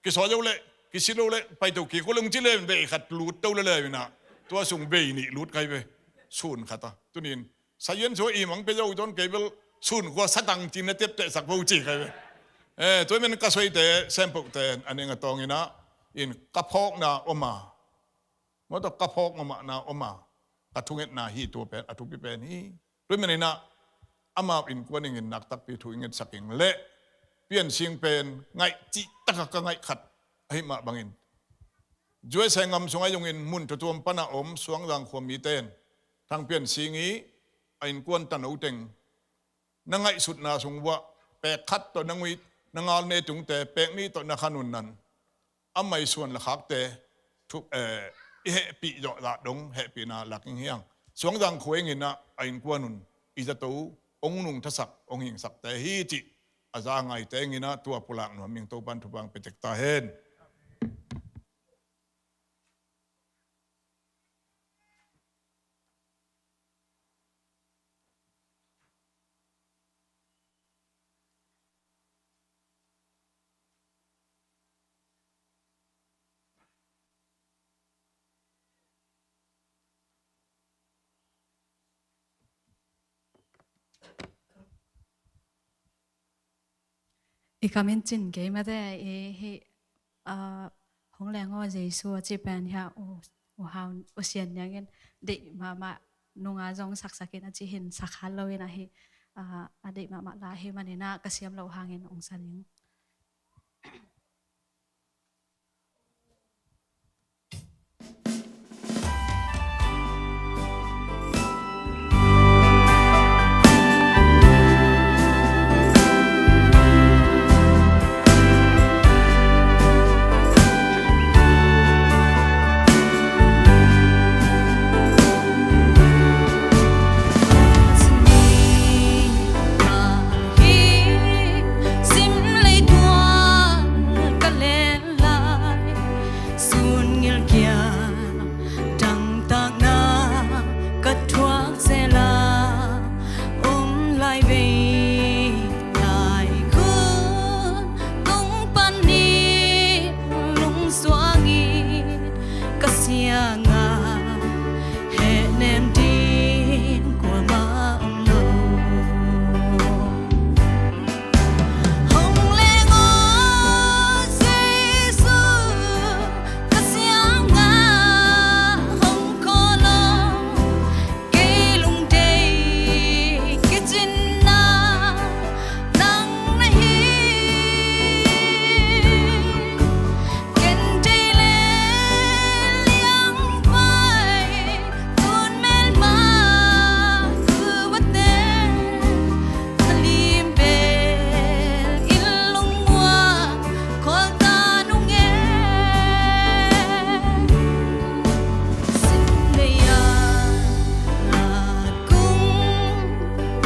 kisaw zo le, kisi lo le, paito kik ko le hong ci le vei khat lut to le le inah, tua sung vei nih lut kai ve. Sun khat a tunin sayan so i mang pe zo ton kei bel sun khua satang cin na tepteh sak bo ci kai ve. Eh, tua men ka soite sempohte a neng a tawng inah in ka phawkna om a, maw tawh ka phawk mahmahna om a, ka thungetna hi, tua pen a thupi pen hi. Tua manin ah amau innkuan i nginnak takpi thu i ngetsak ing leh Piansing pen ngaih cihtakah ka ngaih khat ahih mah bangin, U S A gam sungah zongin mun tuamtuam panah om Suangzang khua mite in Thang Piansing i a innkuan tano teng na ngaihsutna sung uah pek khat tawh na nguih, na ngal ne tungte pek nih tawh na khan un nan, a maisuan lakhakte thu, eh, i hehpih zawh zah dong hehpihna lak ing hiang. Suangzang khua ing in ah a innkuan un i zato hong nungthasak, hong hingsakte hi cih a za ngaite ing in ah tua pulak nuam ing. Topa'n thupha hong pia tek ta hen. I kam in cin kei mate, i hih, ah, Hong leng aw Jesu a ci pen hiah U, U Hau, U Sian Niang in deih mahmah nunga zong saksak in a ci hin, sak kha lo in ahi, ah, a deih mahmah la ahi manin ah ka siam loh hangin hong sa ning. Lai, sun ngilkial dangtakna ka thuak sela, om lai vei lai khun tung panin lungsuangin ka siangah hehnem ding kuamah om lo. Hong leng aw Jesu, ka siangah hong khawl aw. Kei lungdei kicinna nang na hi. Kei lungdei le liangpai, tun melma kuva te, ka lim bel in lungmuang khawl ta nung e. Sin lei a ngat kung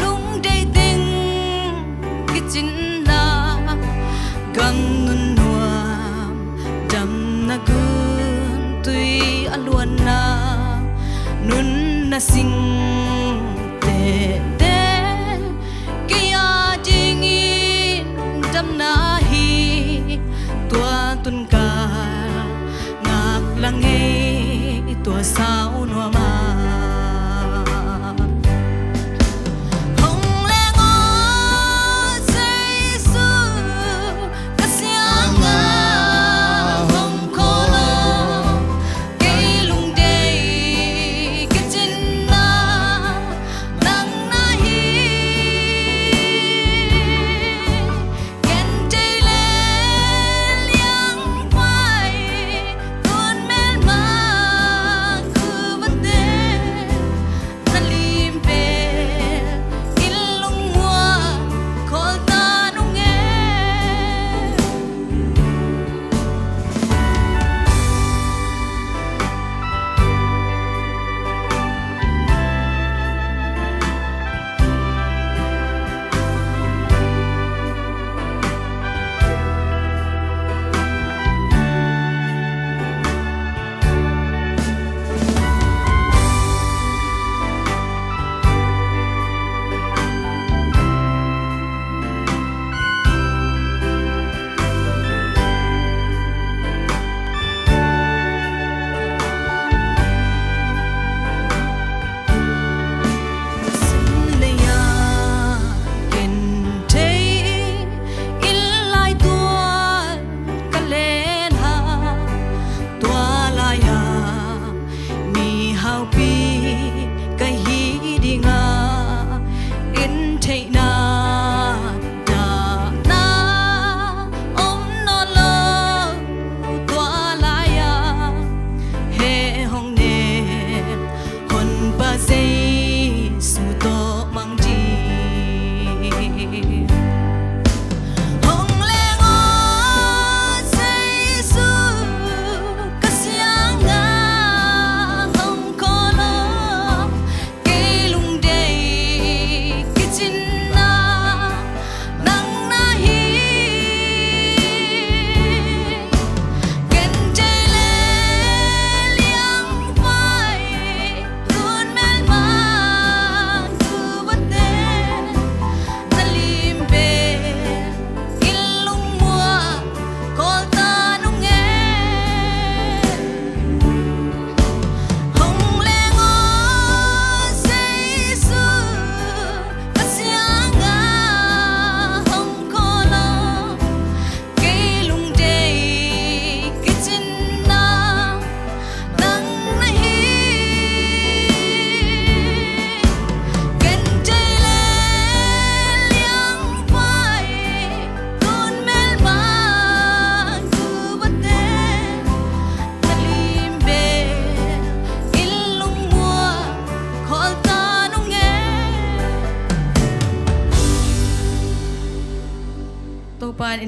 lungdei teng kicinna, gam nun nuam damna gun tui a luanna, nunna sing tehteh kei a dingin damna hi. Tua tunkal ngak la ngei tua sau nuam a. Hong leng aw Jesu, ka siangah hong khawl aw. Kei lungdei kicinna nang na hi. Kei lungdei le liangpai, tun melma kuva te,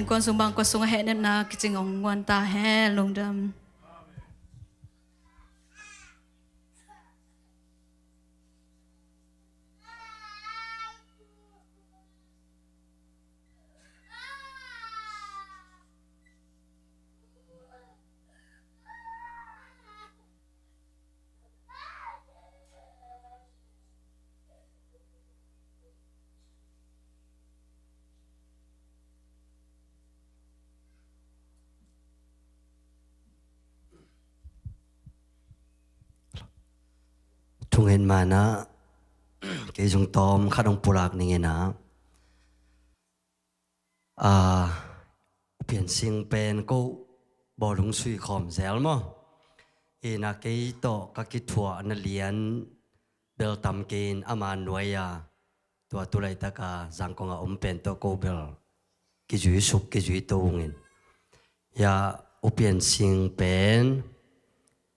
Innkuan sung bang kua sung a hehnepna kicing hong guan ta hen, lungdam. Thungen manah kei zong tawm khat hong pulak ning inah, a, Piansing pen ko bawlung sui khawm zel maw? Inah kei tawh ka kithuah na lian bel tam kei in ama nuai-a tua tulaitaka Zangkong a om pen tawh ko bel kizui suk kizui to ung in. Ya, U Piansing pen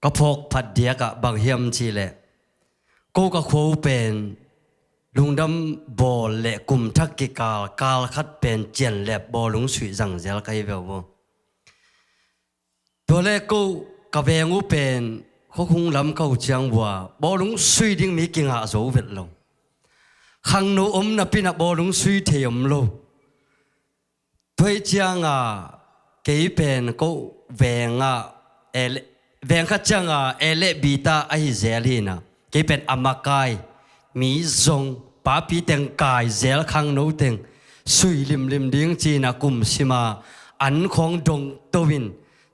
ka phawk phat diakah bang hiam cihleh, ko ka khua uh pen lungdam bawl le kum thak kikal kal khat pen cianlep bawlung suih zangzel ka hi veu maw? Tua le ko ka veng uh pen khuakhung lam ka uh ciang vua bawlung sui ding mi kingah zo vet lo. Khangno om napinah bawlung sui thei om lo. Tua hi cianga kei pen ko vengah ele, veng khat cianga ele bita ahi zel hinah, kei pen a makai mi zong papi teng kai zel khangno teng sui limlim ding cinah kum sima an khawng dong to in,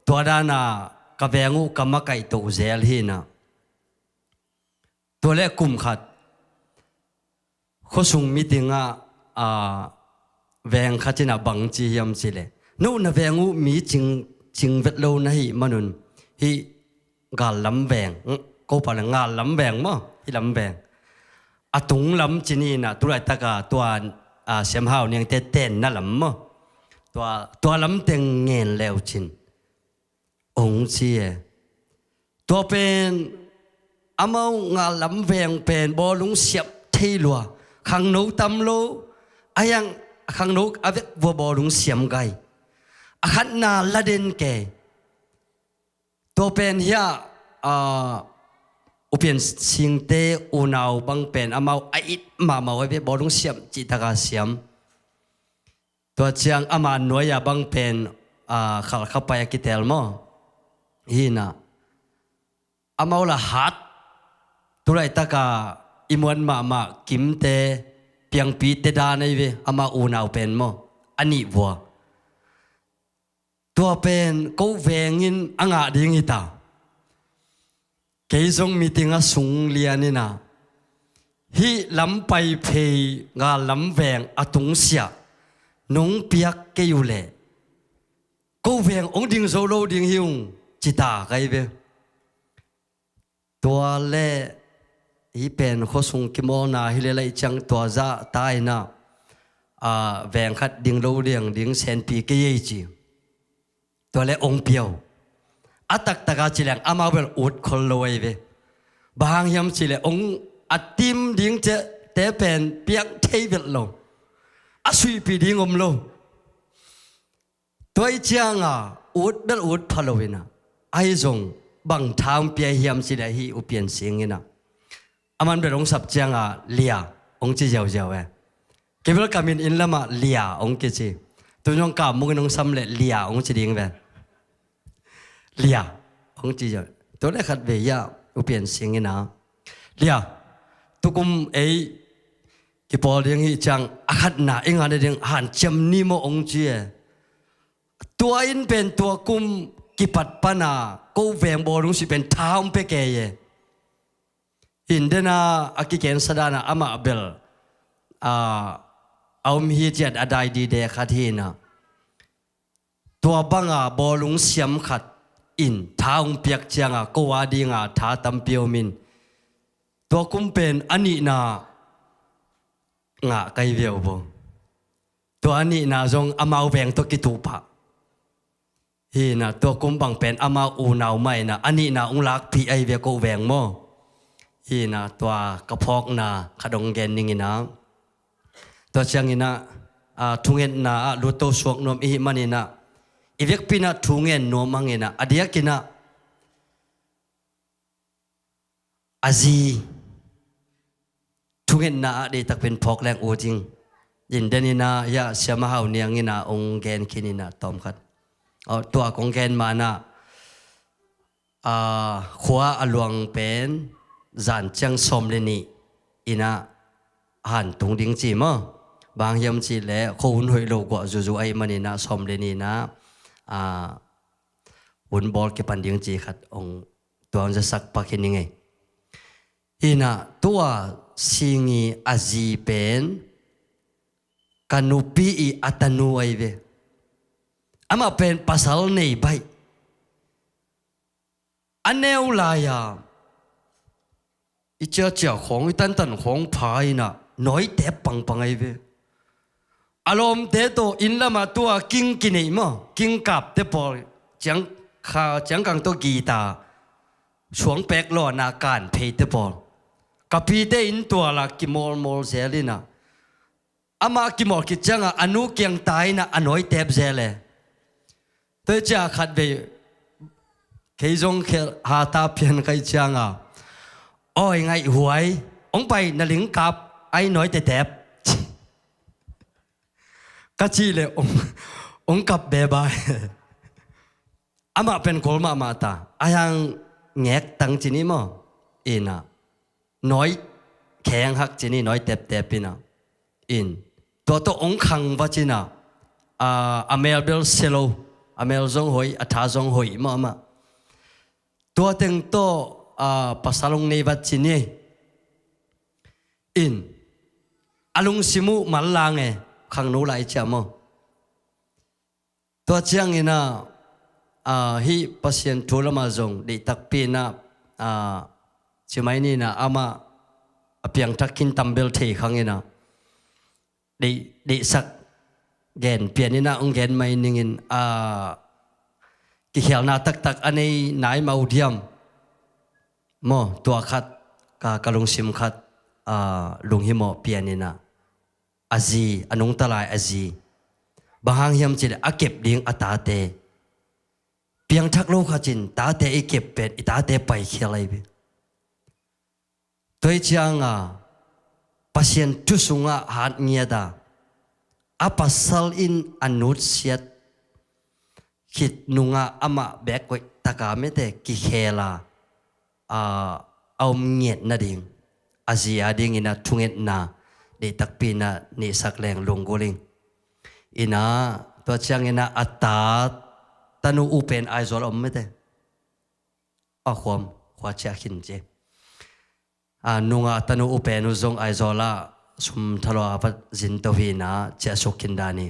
tua dana ka veng uh ka makaih to zel hinah. Tua le kum khat khuasung meeting ah, a, veng khat inah bang ci hiam cihleh, no na veng uh mi cing, cing vet lo na hih manun hih gal lam veng, ko pale ngal lam veng maw, hih lam veng a tung lam cin inah tulaitaka tua, a, Siam Hau Niangte tenna lam maw, tua, tua lam teng ngen leu cin ong ci e. Tua pen amau ngal lam veng pen bawlung siam thei lua, khangno tam lo, a hiang khangno a vek vua bawlung siam gai. A khatna laden kei. Tua pen hiah, a, U Piansingte unau bang pen amau a it mahmah uh a vek bawlung siam cihtaka siam. Tua ciang ama nuai-a bang pen, a, Khalkhapai a kitel maw? Hinah amau la hat. Tulaitaka i muan mahmah Kimte, Piangpite dan ahi ve, ama unau pen maw? A nih vua. Tua pen ko vengin a ngah ding hita. Kei zong meeting a sung lian inah hih lam paiphei ngal lam veng a tungsiah nong piak kei uh leh ko veng ong ding zo lo ding hi ung cita kai ve. Tua le hih pen khuasung kimawlna hi le laih ciang tua zah ta inah, a, veng khat ding lo liang ding senpi kei ei ci. Tua le ong piau. A taktaka ci leng amau bel ut khol lo ahi ve. Bang hang hiam ci le ong a tim ding te pen piang thei vet lo. A suihpih ding om lo. Tua hi cianga ut bel ut pha lo inah, ahi zong bang tha ong pia hiam ci le hih U Piansing inah, aman bel ong sap cianga Lia ong ci ziauziau e. Kei bel ka min inn lamah Lia ong kici. Tun zong Kam Mung in ong sam le Lia ong ci ding ve. Lia ong ci ziau. Tua le khat vei ah U Piansing inah, Lia, tukum ei kipawl ding hi ciang a khatna i ngah nading hanciam ni maw ong ci e. Tua in pen tua kum kipat pana ko veng bawlung sui pen tha ong pia kei e. Hi dena a kikensa dana amah bel, a, a om hi ciat a dai dide khat hinah. Tua banga bawlung siam khat in tha ong piak cianga ko a dinga tha tampi om in, tua kum pen a nihna ngah kai viau bo. Tua a nihna zong amau veng tawh kituh pah. Hinah tua kum bang pen amau unau mah inah a nihna ong lakpih ahi ve ko veng maw. Hinah tua ka phawkna khat ong gen ning inah. Tua cianginah, a, thungetna ah lutto suak nuam i hih maninah i vekpi inah thungen nuam hanginah a diakinah a zi thungetna ah deihtakpin phawk leng ut ing. In deninah hiah Siama Hau Niang inah hong gen khin inah tawmkhat. Aw, tua kong gen manah a, khua a luang pen zan ciang sawm le nih inah hantung ding ci maw? Bang hiam cih leh khua hun hoih lo guah zuzu ahih maninah sawm le nih inah a, hun bawl kipan ding ci khat hong tuang zasak pak hi ning ei. Inah tua Singi a zi pen ka nupi i a tanu ahi ve. Amah pen pasal nei baih. A neu lai-a i ciacia khawng, i tantan khawng pha inah nawitep pangpang ahi ve. A lawmte tawh inn lamah tua king kineih maw, king kapte pawl, ciang kha, ciangkang tawh gita suang pek lawna kan pheite pawl, ka pite inn tualah kimawlmawl zel inah amah kimawl khit ciangah a nu kiang ta inah a nawitep zel e. Tua hi ciah khatvei kei zong khelh hata pian ka hih ciangah, awi ngaih huai, hong pai na ling kap ai nawite tep. Ka cih leh hong, hong kap beba. Amah pen kol mahmah ta. A hiang ngek tang ci ni maw? Inah nawi kheng hak ci ni, nawi teptep inah. In tua tawh hong khang va cinah a, a mel bel sia lo, a mel zong hoih, a tha zong hoih mahmah. Tua teng tawh a, pasal hong nei vat ci ni. In a lungsim uh manlang e, khangno lai ciah maw? Tua cianginah a, hih Pasian thu lamah zong deihtakpi inah a, ci mai ninah amah a piangthak khin tambel thei khanginah deih, deihsak gen pian inah hong gen mai ningin a, kikhelna taktak a nei nai mah uh diam maw? Tua khat ka, ka lungsim khat a, lunghimawh pian inah a zi, a nungta lai a zi, bang hang hiam cih leh a kep ding a tate. Piangthak lo khat in tate i kep pen i tate paikhial ahi ve. Tua hi cianga Pasian thu sungah hat ngiat a, a pasal in a nutsiat khit nungah amah bek koih taka mete kikhel a, a, a om ngiat nading, a zi a dingin a thungetna deihtakpi inah neihsak leng lunggulh ing. Inah tua cianginah a ta tanu uh pen Aizawl a om mete. A khuam, khua ciah khin ci. A, nungah tanu uh pen uh zong Aizawl ah sum thalua vat zin to hi inah ciah suk khin dan hi.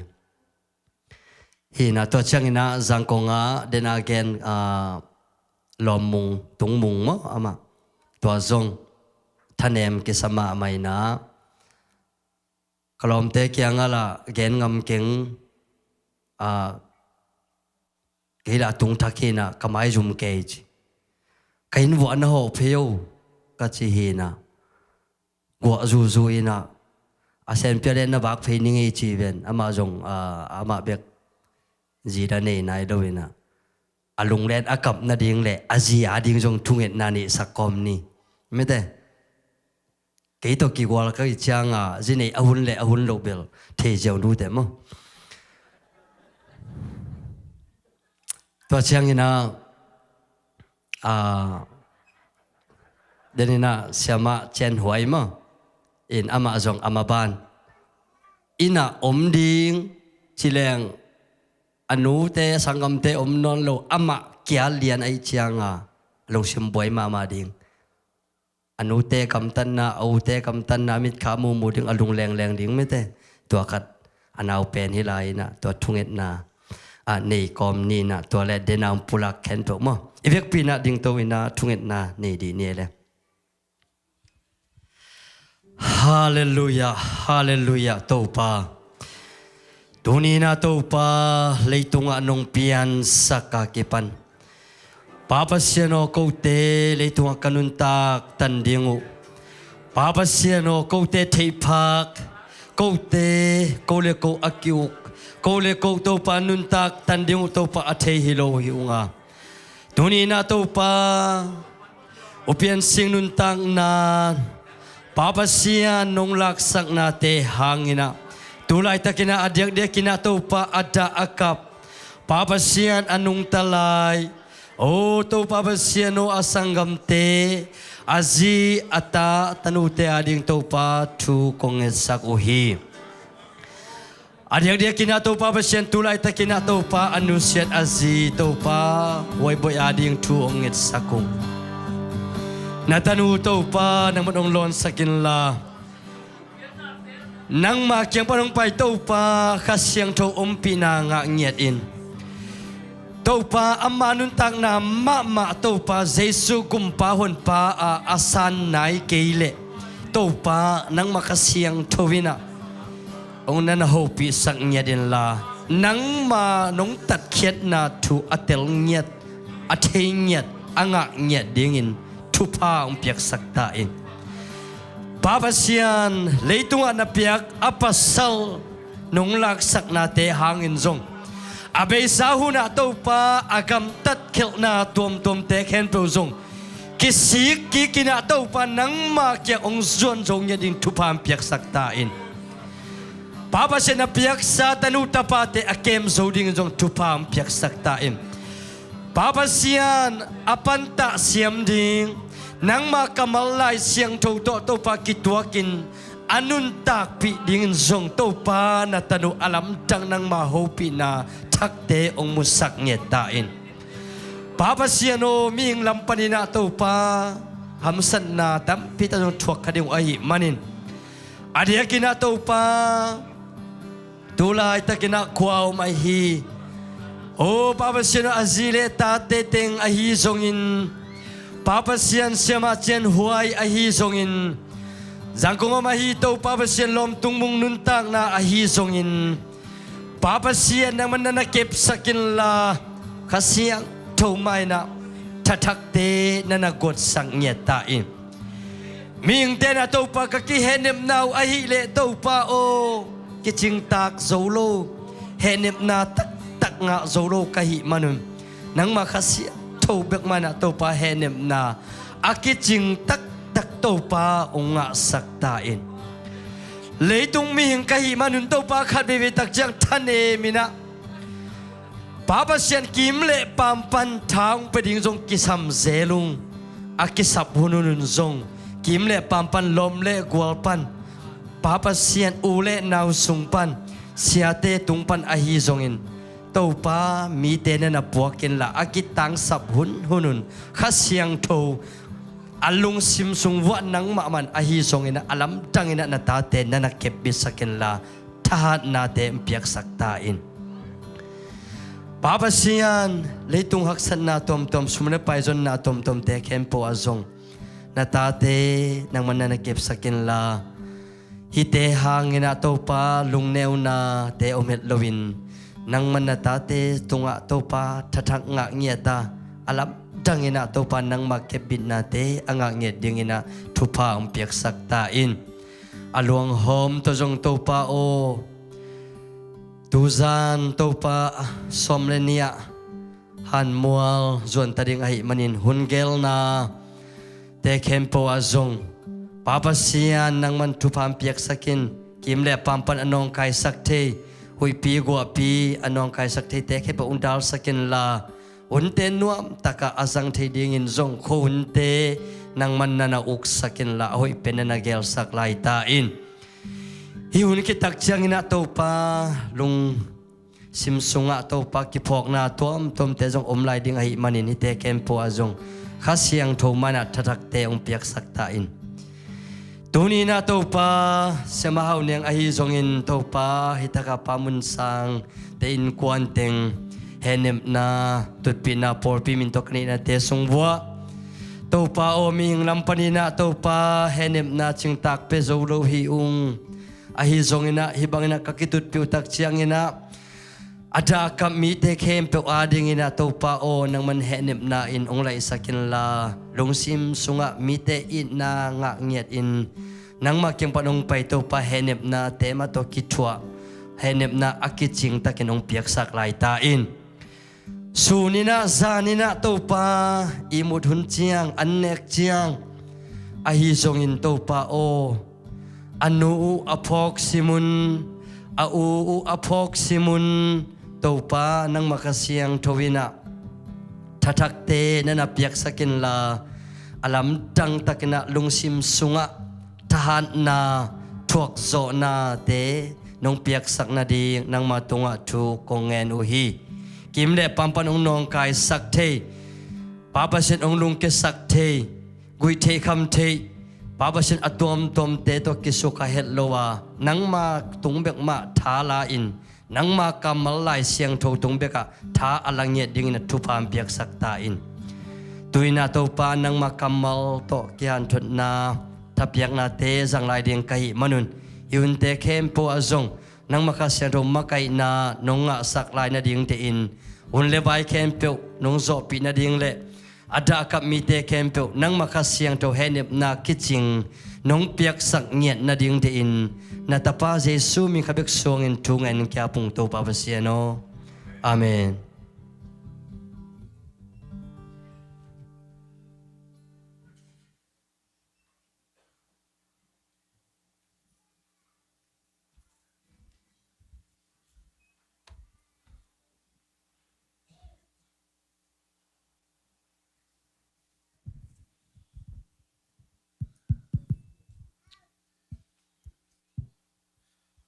Hi inah tua cianginah Zangkong ah dena gen, a, lawmmung, tungmung maw amah. Tua zong thanem kisa mahmah inah ka lawmte kiangah lah gen ngam keng, a, kei lah tung thak hi inah ka maizum kei ci. Ka inn vuah na hawh phei o ka ci hi inah guah zuzu inah a senpia le na vak phei ning ei ci ven. Amah zong, a, amah bek zi da nei nai lo inah a lunglen a kap nading le a zi a ding zong thungetna neihsak kawm ni. Mete. Kei tawh kigual ka hih cianga zi nei a hun le a hun loh bel thei ziau nute maw? Tua cianginah, a, deninah siamah Cian Huai maw? In amah zong amah ban inah om ding ci leng a nute a sanggamte om nawn lo, amah kia lian ahih cianga a lungsim buai mahmah ding. A nute kamtanna, a ute kamtanna mitkha mumu ding, a lunglengleng ding mete. Tua khat a nau pen hi lai inah tua thungetna a nei kawm ni inah tua le dena hong pulak khen peuh maw? I vekpi inah dingto inah thungetna nei dih ni e le. Halleluiah, halleluiah, Topa. Tuni inah Topa, leitungah nong piansak a kipan Pa Pasian aw, kote leitungah ka nuntak tan ding uh Pa Pasian aw, kote theihphak Kote, ko le ko a ki-uk, ko le ko Topa nuntak tan ding uh Topa a thei hi lo hi ung a, tuni-in ah Topa U Piansing nuntakna Pa Pasian nong laksaknate hangin ah, tu laitakin ah a diakdiakin ah Topa a dah a kap Pa Pasian a nungta lai, o Topa Pasian aw, a sanggamte, a zi, a ta, tanute ading Topa thu kong ngetsak uh hi. A diakdiakin ah Topa Pasian, tu laitakin ah Topa a nusiat a zi Topa Huai Boih ading thu hong ngetsak ung. Na tanu Topa nangman hong lawnsak inla, nangma kiang pan hong pai Topa Kha Siangtho ompihna ngah ngiat in. Topa ama nuntakna mahmah Topa Jesu gumpa honpa a a san nai kei leh Topa nangma Kha Siangtho in ah hong na na hopihsak ngiat inla, nangma nong tatkhiatna thu a tel ngiat, a thei ngiat, a ngah ngiat dingin thupha hong piaksak ta in. Pa Pasian, leitungah na piak a pasal nong laksaknate hangin zong, a beisa hunah Topa a gamtat khelhna tuamtuamte khempeuh zong kisik kikin ah Topa nangma kiang hong zuan zo ngiat ding thupha hong piaksak ta in. Pa Pasian, a piaksa tanu tapate a kem zo dingin zong thupha hong piaksak ta in. Pa Pasian, a pantah siam ding, nangma kammal Lai Siangtho tawh Topa kituakin a nuntakpih dingin zong Topa na tanu a lamdang nangma hopihna thakte hong musak ngiat ta in. Pa Pasian aw, mihing lam panin ah Topa hamsatna tampi tak zong thuak kha ding uh ahih manin, a diakin ah Topa tu laitakin ah kua om ahi, o Pa Pasian aw, a zi le tate teng ahi zongin, Pa Pasian Siamah Cian Huai ahi zongin, Zangkong om ahi Topa Pasian Lawm Tung Mung nuntakna ahi zongin, Pa Pasian nangman na na kepsak inla, Kha Siangtho mah in ah thathakte na na guatsak ngiat ta in. Mihingte na Topa ka kihehnepna uh ahih leh Topa aw, kicingtak zo lo, hehnepna taktak ngah zo lo ka hih manun, nangma Kha Siangtho bek mah in ah Topa hehnepna a kicing taktak Topa hong ngahsak ta in. Leitung mihing ka hih manun Topa khat veivei tak ciang thanem in ah Pa Pasian kim le paam pan tha hong pia ding zong kisam zel ung. A kisap hunhun un zong kim le paam pan, lawm le gual pan, Pa Pasian u le nau sung pan, siate tung pan ahi zongin, Topa mite na na puak inla, a kitangsap hunhun un Kha Siangtho a lungsim sung vuah nangmah man ahi zongin ah, a lamdang in ah na tate na na kepbitsak inla, thahatnate hong piaksak ta in. Pa Pasian, leitung haksatna tuamtuam, sum le pai zonna tuamtuamte khempeuh ah zong na tate nangman na na kepsak inla, hihte hangin ah Topa lungneunate om het loin, nangman na tate tungah Topa thathak ngah ngiat a, a lamdang in ah Topa nangma kepbitnate a ngah ngiat dingin ah thupha hong piaksak ta in. A luanghawm tawh zong Topa aw, tuzan Topa sawm le nih ah Hanmual zuan ta ding ahih manin, hun gelnate khempeuh ah zong Pa Pasian nangman thupha hong piaksak in. Kim le paam pan a nawngkaisak thei, huihpi guahpi a nawngkaisak theite khempeuh hong dalsak inla, hunte nuamtak ah a zang thei dingin zong khuahunte nangman na na uksak inla, a hoih pen na na gelsak lai ta in. Hih hun khit tak ciangin ah Topa lungsim sungah Topa kiphawkna tuamtuamte zong om lai ding ahih manin, hihte khempeuh ah zong Kha Siangtho mah in ah thathakte hong piaksak ta in. Tuni in ah Topa Siamah Hau Neng ahi zongin, Topa hih tak ah Pa Mun Sang te innkuan teng hehnepna, tutpihna pawlpi min tawh ka neihnate sung vuah, Topa aw, mihing lam panin ah Topa hehnepna cingtak pia zo lo hi ung. Ahi zongin ah, hih bangin ah ka kitutpih uh tak ciangin ah, a dah a kap mite khempeuh adingin ah Topa aw, nangman hehnepna in hong laihsak inla, lungsim sungah mite itna ngah ngiat in, Nangmah kiang pan hong pai Topa, hehnepnate mah tawh kithuah, hehnepna a kicing takin hong piaksak lai ta in. Sun in ah, zan in ah Topa, ihmut hun ciang, an nek ciang, ahi zongin Topa aw, a nu uh a phawk sim un, a u uh a phawk sim un, Topa nangmah Kha Siangtho in ah thathakte na na piaksak inla, a lamdang takin ah lungsim sungah thahatna, thuakzawhnate nong piaksak nading nangmah tungah thu kong ngen uh hi. Kim le pam pan hong nawngkaisak thei, Pa Pasian hong lungkiasak thei, guih theih kham theih, Pa Pasian a tuamtuamte tawh kisukha het lo a, nangma tung bek mah tha la in, nangma kammal Lai Siangtho tung bekah tha a la ngiat dingin a thupha hong piaksak ta in. Tu-in ah Topa, nangma kammal tawh kihanthotna, thapiaknate zang lai ding ka hih manun, hih hunte khempeuh ah zong nangmah Kha Siangtho makaihna nong ngahsak lai nadingte in, hun le vai khempeuh nong zawhpih nading le a dahkap mite khempeuh nangmah Kha Siangtho hehnepna kicing nong piaksak ngiat nadingte in, na Tapa Jesu min khat bek suangin thu ngen ka hih uh, Topa Pasian aw. Amen.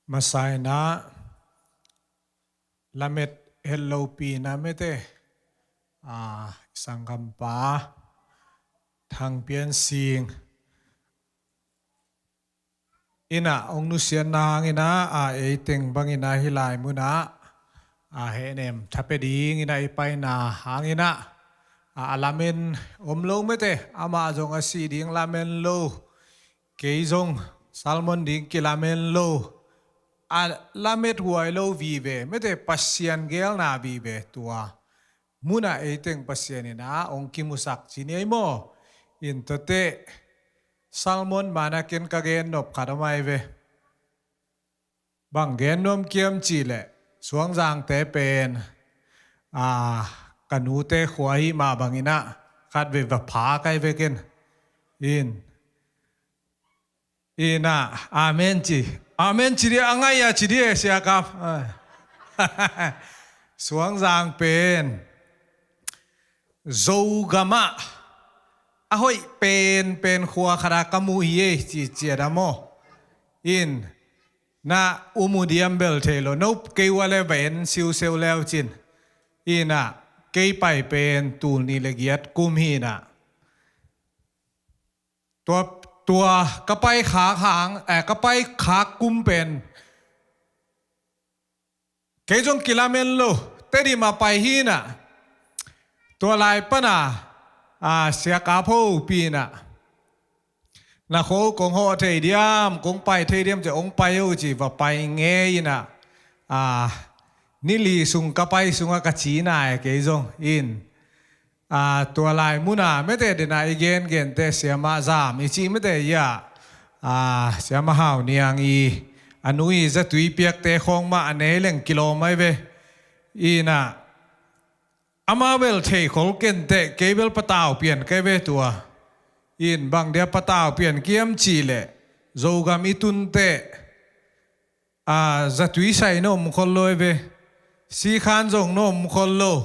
Masa in ah lamet het lopi na mete, a, i sanggampa Thang Pian Sing in ah hong nusiatna hangin ah, a, ei teng bangin ah hih lai munah, a, hehnem tha pia dingin ah i paina hangin ah, a, a lamen om lo mete, amah zong a sih ding lamen lo, kei zong sermon ding kilamen lo, a lamet huai lo vive mete, Pasian geelna vive tua munah ei teng Pasian in ah hong kimusak ci ni ei maw. In tuate sermon man ah ken ka gen nop khat om ai ve. Bang gen nuam kiam cih leh, Suangzangte pen, a, ka nute khua ahih mah bangin ah khat vei va pha kai ve ken. In, in ah, amen ci. Amen ci dia, a ngai a ci dia, Sia Kap. Suangzang pen Zogam ah a hoih penpen khua khat ah ka mu hi ei, ci ciat a maw. In, na u mu diam bel thei lo, no kei ua le va en siuseu leu cin. In ah, kei pai pen tul nih le giat kum hi in ah. Tua, tua ka pai khak hang, eh, ka pai khak kum pen kei zong kilamen lo, Tedim ah pai hi in ah. Tua lai pan ah, a, Sia Kap hopih in ah, na khua uh kong hawh thei diam, kong pai thei diam ci, hong pai o ci, va pai ngei in ah. A, ni li sung ka pai sungah ka ci nai kei zong in. A, tua lai munah mete dena i gengente Siamah Zam i cih mete ia, a, Siamah Hau Niang i, a nu i zatui piakte khawng mah a nei leng kilawm ai ve. In ah, amau bel theikhol kenteh, kei bel patau pian kai ve tua. In, bang dia patau pian kiam cih leh, Zogam i tunteh, a, zatui sai na om khol lo ai ve. Sikhan zong na om khol lo.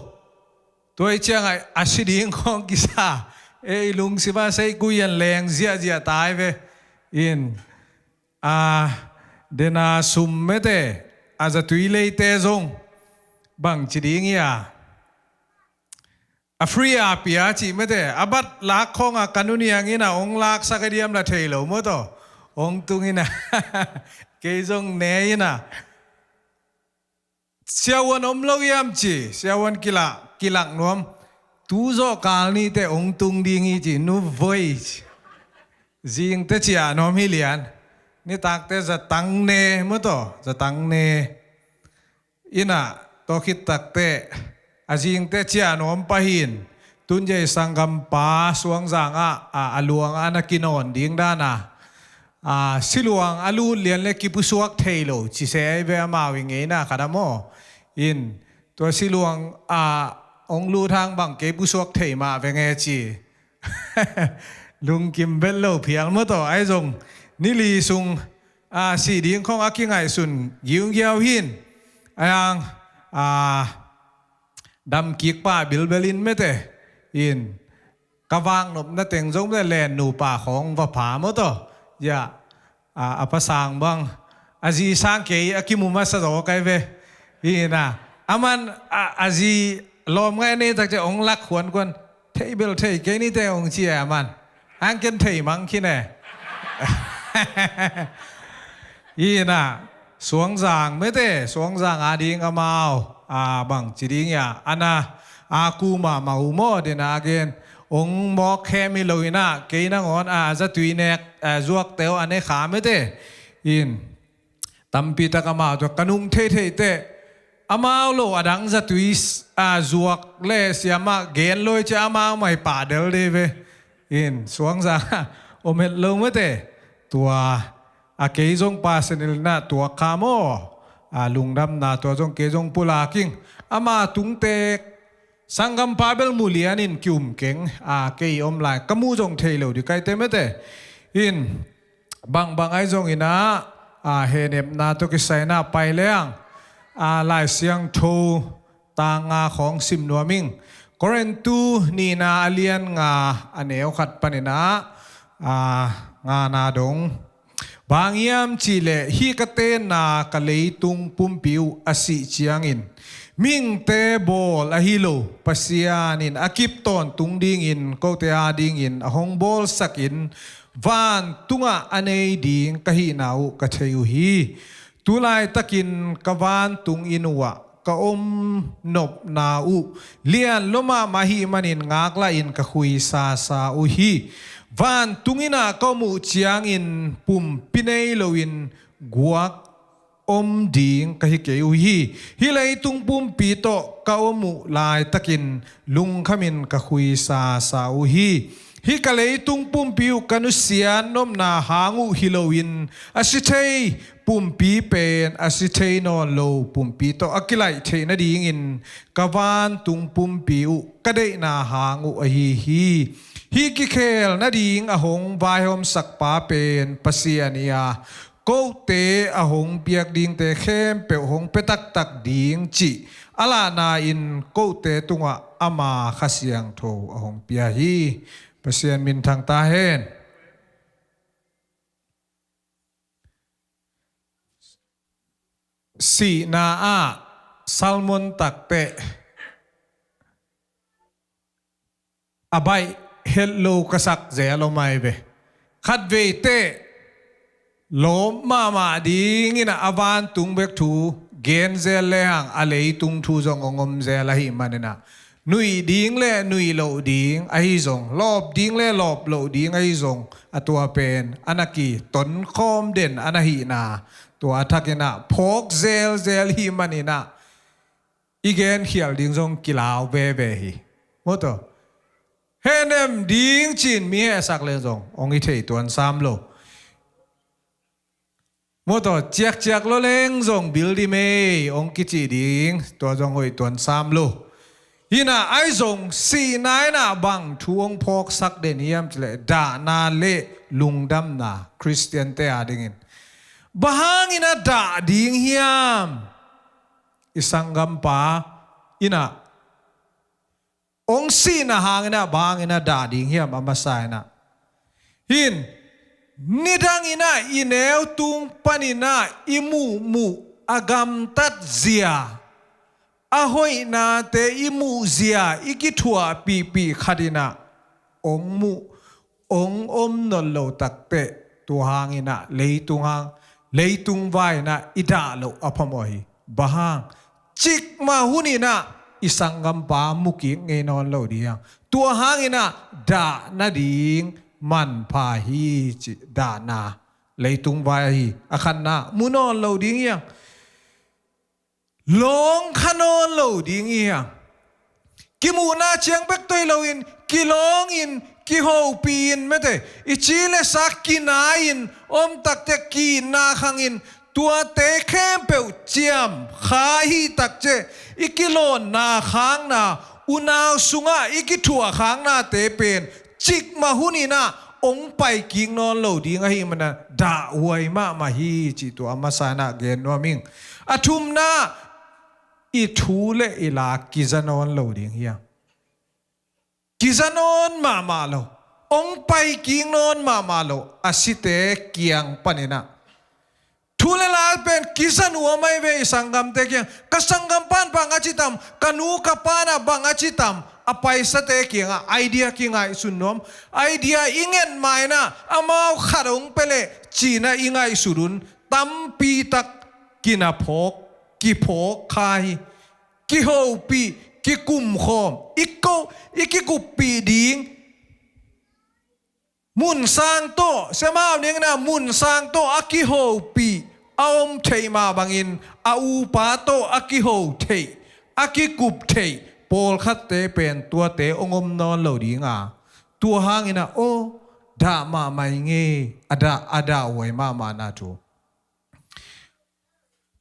Tua i ciangah a si ding khawng kisa, ei lungsim ah sei kuian leng ziahziah ta ai ve. In, a, dena sum mete, a zatui leite zong bang ci ding ia, a free a pia cih mete, a bat lak khawngah ka nu Niang in ah hong laksak a diam la thei lo maw taw. Hong tung in ah, kei zong ne in ah. Siavuan om lo hiam ci, siavuan kilak, kilak nuam. Tu zawh kal nihteh hong tung ding hi ci, nu voi ci. Zingteh ciah nuam hi lian. Nitakte zatang ne maw taw, zatang ne. In ah, tua khit takteh a zingteh ciah nuam pah in, tun zia i sanggampa Suangzang ah, a, a luang ah na kinawn ding dan a, a, siluang a lut lian le kipusuak thei lo ci se ahi ve, amau i ngeina khat a maw. In, tua siluang a hong lut hang bang kei pusuak thei mah ve nge ci. Lungkim vet lo phial maw taw, ahi zong nili sung, a, sih ding khong a kingaihsun giunggiau hin. Ahi hang, a, damkik pah bilbel in mete. In, ka vaknopna teng zong mete len nupa khong va pha maw taw. Ya, a, a pa sang bang, a zi sang kei a kimu masa zaw kai ve. Hi na, aman, a, a zi lawm ngai nei tak ciang hong lak khuankuan, thei bel thei kei ni te hong ci e aman. Hang ken thei mang khin e. Hi na, Suangzang mete, Suangzang a ding amau, a, bang ci ding ya, ana, a, kuma mau maw dena gen, hong mawk khem hi lo ina, kei nangawn, a, zatui nek, a, zuak teu a ne kha mete. In, tampi tak amau tua ka nung thei thei te, amau lo a dang zatui, a, zuak le siama gen loi cia amau mai pah del de ve. In, Suangzang, om het lo mete, tua, a kei zong pa senil na tua kha maw, a, lungdamna tua zong kei zong pulak ing. Ama tungte, sanggampa bel mu lianin kium keng, a, kei om lai, ka mu zong thei lo di kai te mete. In, bangbang ahi zong ina, a, henepna tua kisai na pai leng, a, Lai Siangtho tang nga khong sim nuam ing. Korintu nihna a lian nga a neu khat panin a, a, ngana dong. Bang hiam cih leh hih ka tenna ka leitung pumpi uh a sih ciangin mihingte bawl ahi lo, Pasian in a kip tawntung dingin kote a dingin a hong bawlsakin vantungah a nei ding ka hihna uh ka thei uh hi. Tulaitakin ka vantung inn uhah ka om nopna uh lian lua mahmah ahih manin ngaklah in ka khuisasa uh hi. Vantung innah ka om uh ciangin pumpi nei loin guak om ding ka hi kei uh hi. Hih leitung pumpi tawh ka om uh laitakin lungkhamin ka khuisasa uh hi. Hih ka leitung pumpi uh ka nusiat nopna hang uh hi loin a si thei pumpi pen a si thei nawn lo pumpi tawh a kilaih theih nadingin ka vantung pumpi uh ka deihna hang uh ahi hi. Hih kikhel nading a hong vaihawmsakpa pen Pasian hi a, kote a hong piak dingte khempeuh hong pia taktak ding cih a lahna in kote tungah ama Kha Siangtho a hong pia hi. Pasian minthang ta hen. Sihna ah salmon takte a baih het lo ka sak zel om ai ve. Khatveite lawm mahmah dingin a vantung bek thu gen zel lehang a leitung thu zong hong om zel ahih maninah nuih ding le nuih loh ding ahi zong, lawp ding le lawp loh ding ahi zong, a tua pen a na kitonkhawm den a na hihna tua a thakinah phawk zelzel hih maninah i genkhial ding zong kilau veve hi. Maw taw? Hehnem ding cin mi hehsak leng zong hong i thei tuan sam lo. Maw taw? Ciakciak lo leng zong bil di mei hong kici ding tua zong hoih tuan sam lo. Hinah ai zong sihna inah bang thu hong phawksak den hiam cileh dahna le lungdamna Khristiante a dingin. Bang hangin a dah ding hiam? I sanggampa inah hong sihna hanginah bang hangin a dah ding hiam a masa inah? Hin, nidang inah i neu tung paninah i muhmuh a gamtat zia, a hoihnate i muh zia i kithuahpihpih khat inah hong muh hong om nawn lo takteh tua hanginah leitung hang, leitung vai inah i dah loh a phamawh hi. Bang hang? Cikmah huninah i sanggampa mukik ngei nawn lo ding hiang. Tua hanginah dah nading manpha hi cih dahna leitung vai ahi a khatna mu nawn lo ding hiang. Lawng kha nawn lo ding hi hang. Kimuhna ciang bek toi loin kilawngin kihopih in mete, i ci le sa kinai-in om takte, ki-itna khangin tuate khempeuh ciam kha hi takte, i kilawnna khakna, unau sungah i kithuah khaknate pen cikmah hunin ah hong pai kik nawn lo ding ahih manin ah dahhuai mahmah hi cih tua a masa in ah gen nuam ing. A thumna, i thu le i la kiza nawn lo ding hiam? Kiza nawn mahmah lo, hong pai kik nawn mahmah lo a site kiang panin ah. Thu le la pen kiza nuam ahi ve i sanggamte kiang. Ka sanggampa in bang a ci tam, ka nu ka pa in ah bang a ci tam, a paisate kiangah idea kingaihsun nuam. Idea i nget ma-in ah amau khat hong pia leh ci-in ah i ngaihsut un tampi tak kinaphawk, kiphawk kha hi. Kihopih, kikumkhawm, i ko, i kikuppih ding mun sang tawh, siamah ning in ah mun sang tawh a kihopih a om theih mah bangin, a upa tawh a kiho theih, a kikup theih pawlkhatte pen tuate hong om nawn lo ding a, tua hangin ah aw, dah mahmah ing e, a dah, a dahhuai mahmahna thu.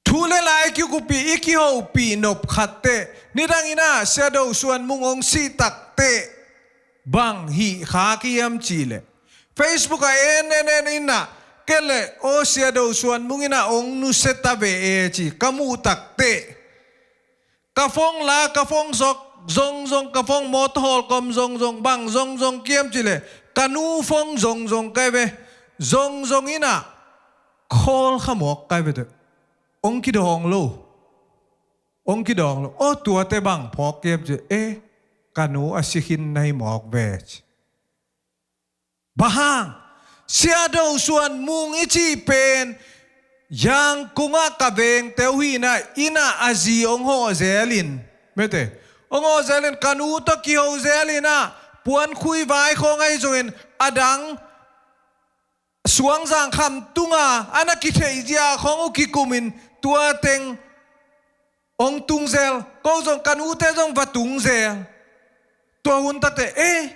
Thu le la i kikuppih, i kihopih nop khat teh, nidangin ah Sia Do Suan Mung hong sih tak teh bang hih khak hiam cih leh, Facebook ah en en en in ah, kei leh aw, Sia Do Suan Mung in ah hong nusia ta ve e ci ka muh tak teh, ka phone la, ka phone zok zongzong, ka phone mawtaw hawlkom zongzong, bang zongzong ka hiam cih leh ka nu phone zongzong ka hi ve. Zongzong in ah call kha mawk ka hi ve teh. Hong kidawng lo. Hong kidawng lo. Aw, tuate bang phawk ka hiam cih leh, eh, ka nu a si khin na hi mawk ve ci. Bang hang? Sia Do Suan Mung i cih pen Yangon ah ka vengte uh hi-in ah, inn ah a zi hong hawh zelin, mete, hong hawh zelin, ka nu tawh kiho zelin ah, puankhui vaikhawng ahi zongin, a dang suangzang kham tunga a na kitheih zia khawng uh kikumin, tua teng hong tung zel, ko zong ka nute zong va tung zel. Tua hun tak teh, eh,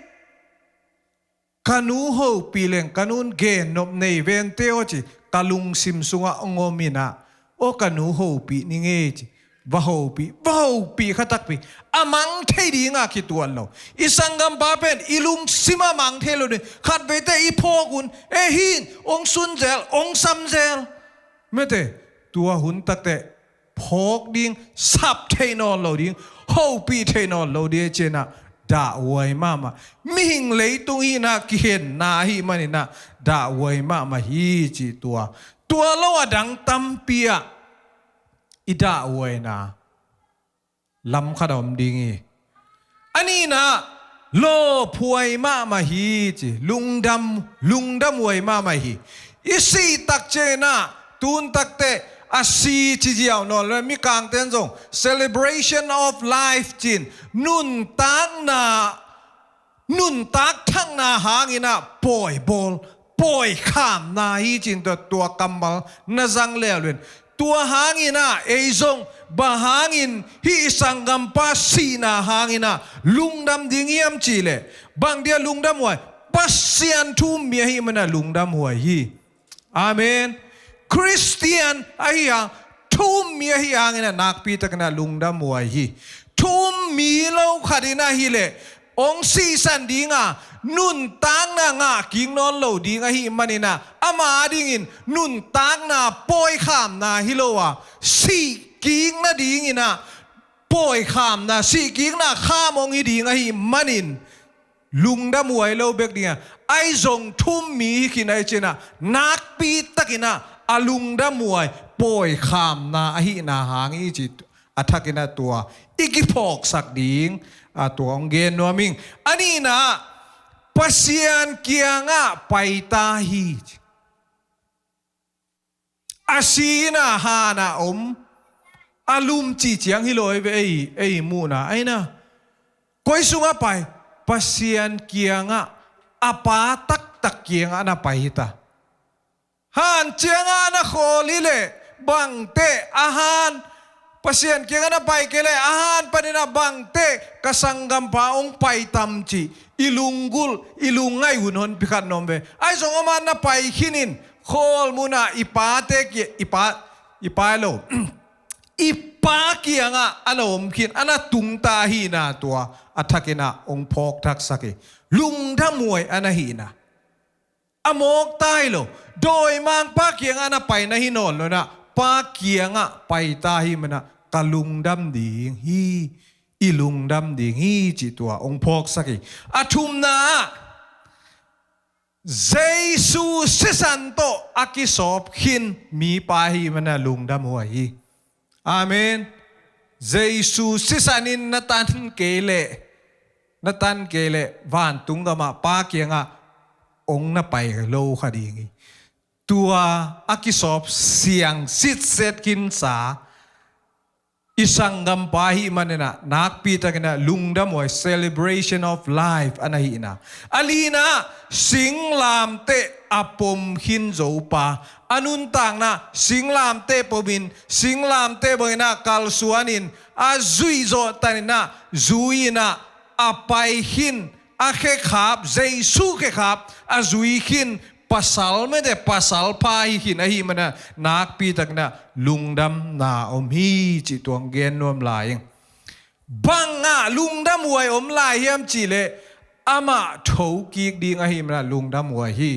ka nu hopih leng, ka nu'n gennop nei vente aw ci, ka lungsim sungah hong om in ah, aw, ka nu hopih ning e ci, va hopih, va hopih kha takpi, a mang thei ding a kituat lo. I sanggampa pen i lungsim a mang thei lo ding, khat vei teh i phawk un, eh, hih in hong sun zel, hong sam zel, mete, tua hun tak teh phawk ding, sap thei nawn lo ding, hopih thei nawn lo ding, ci-in ah dahhuai mahmah. Mihing leitung hi-in ah kihenna ahih manin ah dahhuai mahmah hi ci tua. Tua lo a dang tampi ah i dahhuaina lam khat a om ding hi. A nihna, lawphuai mahmah hi ci, lungdam, lungdamhuai mahmah hi. I sih tak ciangin ah, tun tak teh a si ci ziau nawn lo, mikangte'n zong celebration of life ci-in, nuntakna, nuntak thakna hangin ah pawi bawl, pawi khamna hi ci-in tua, tua kammal na zang leuleu in. Tua hangin ah ei zong bang hangin hih i sanggampa sihna hangin ah lungdam ding hiam cih leh, bang dia lungdamhuai? Pasian thu um mi ahih manin ah lungdamhuai hi. Amen. Khristian ahih hang, thu um mi ahih hangin ah nakpi takin ah lungdamhuai hi. Thu um mi lo khat in ah hi leh hong sihsan ding a, nuntakna ngah kik nawn lo ding ahih manin ah, ama adingin nuntakna pawikhamna hi lo a, sih kik nadingin ah pawikhamna, sih kikna kham hong hi ding ahih manin, lungdamhuai lo bek ding a, ahi zong thu um mi hi khin ahih ciangin ah, nakpi takin ah a lungdamhuai, pawikhamna ahihna hang hi ci, a thakin ah tua i kiphawksak ding, a tua hong gen nuam ing. A nihna, Pasian kiangah paita hi. A si-in ah han a om, a lum cih ciang hi lo hi ve, ei, ei muhna, ei na. Koi sungah pai? Pasian kiangah, a Pa taktak kiangah na pai hi ta. Han ciangah na khawl hi leh, bangteh a han Pasian kiangah na pai kei leh a han panin ah bangteh ka sanggampa hong pai tam cih i lunggulh, i lungngaih hun honpi khat na om ve. Ahi zong amah na pai khinin khualmunah i pate kia, i pa, i pa lo, i pa kiangah a na om khin, a na tungta ahihna tua a thakin ah hong phawkthaksak hi. Lungdamhuai a na hihna a mawkta hi lo. Dawimangpa kiangah na pai na hi nawn lo-in ah, Pa kiangah paita ahih manin ah ka lungdam ding hi, i lungdam ding hi cih tua hong phawksak hi. A thumna ah, Jesu sisan tawh a kisawp khin mipa ahih manin ah lungdamhuai hi. Amen. Jesu sisanin na tan kei leh, na tan kei leh vantung gamah Pa kiangah hong na pai lo kha ding hi. Tua a kisawp siang sitset khinsa i sanggampa ahih manin ah nakpitakin ah lungdamhuai, celebration of life a na hihna. A lina ah, singlamteh a pom khin Zopa, a nuntakna singlamteh pomin, singlamteh bangin ah kalsuanin, a zuih zawh tanin ah zui-in ah a pai khin, a khekhap, Jesu khekhap a zui khin pasal, mete, pasal pa hi khin ahih manin ah nakpitakin ah lungdamna om hi cih tua hong gen nuam lai ing. Bangah lungdamhuai om lai hiam cih leh amah thokik ding ahih manin ah lungdamhuai hi.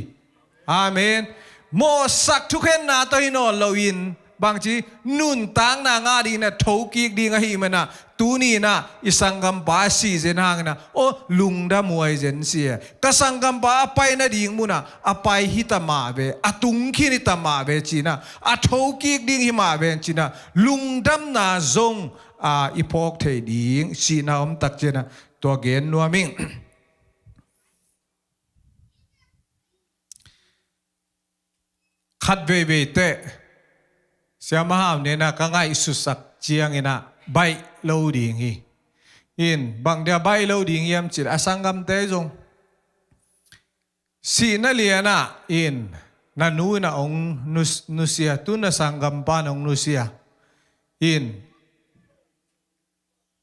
Amen. Mawhsak thukhenna tawh hi nawn loin, bangci, nuntakna ngah dingin ah thokik ding ahih manin ah, tuni-in ah i sanggampa a sih zen hangin ah, aw, lungdamhuai zen si e. Ka sanggampa a pai nading munah a pai hi ta mah ve, a tung khin hi ta mah ve ci-in ah, a thokik ding hi mah ve ci-in ah, lungdamna zong, a, i phawk thei ding sihna om tak ciangin ah tua gen nuam ing. Khat veivei teh, Siama Hau nen ah ka ngaihsutsak ciangin ah baih lo ding hi. In, bang dia baih lo ding hiam cih leh, a sanggamte zong sihna lian ah, in, na nu in ah hong nus-, nusia, tu na sanggampa in hong nusia. In,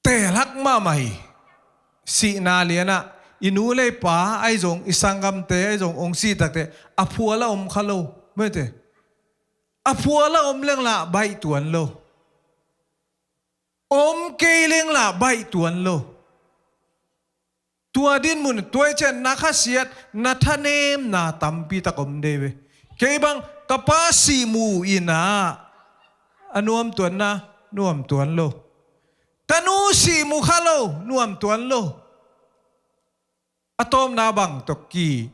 tehlak mahmah hi. Sihna lian ah, i nu le i pa ahi zong, i sanggamte ahi zong, hong sih takteh a phual a om kha lo, mete. A phual a om leng lah baih tuan lo. Om kei leng lah baih tuan lo. Tua dinmun, tua hi ciang na khasiat, na thanemna tampi tak om dei ve. Kei bang ka pa sihmu in ah, a nuam tuan na, nuam tuan lo. Ka nu sihmu kha lo, nuam tuan lo. A tawpna bang tawh ki,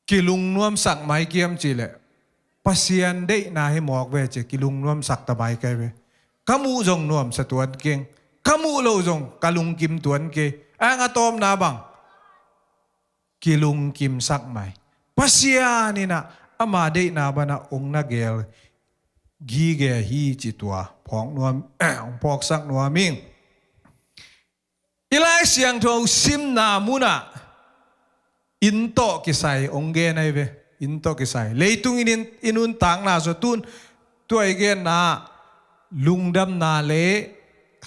kilungnuamsak mai kiam cih leh, Pasian deihna hi mawk ve ci, kilungnuamsak ta mai kei ve. Ka muh zong nuamsa tuan keng, ka muh loh zong ka lungkim tuan kei. Ang a tawpna bang, kilungkimsak mai. Pasian in ah ama deihna banah hong na gel gige hi ci tua phawk nuam, hong phawksak nuam ing. I Lai Siangtho simna munah inn tawh kisai hong gen ahi ve. Inn tawh kisai. Leitung in, in i nuntakna zong tun, tua i genna lungdamna le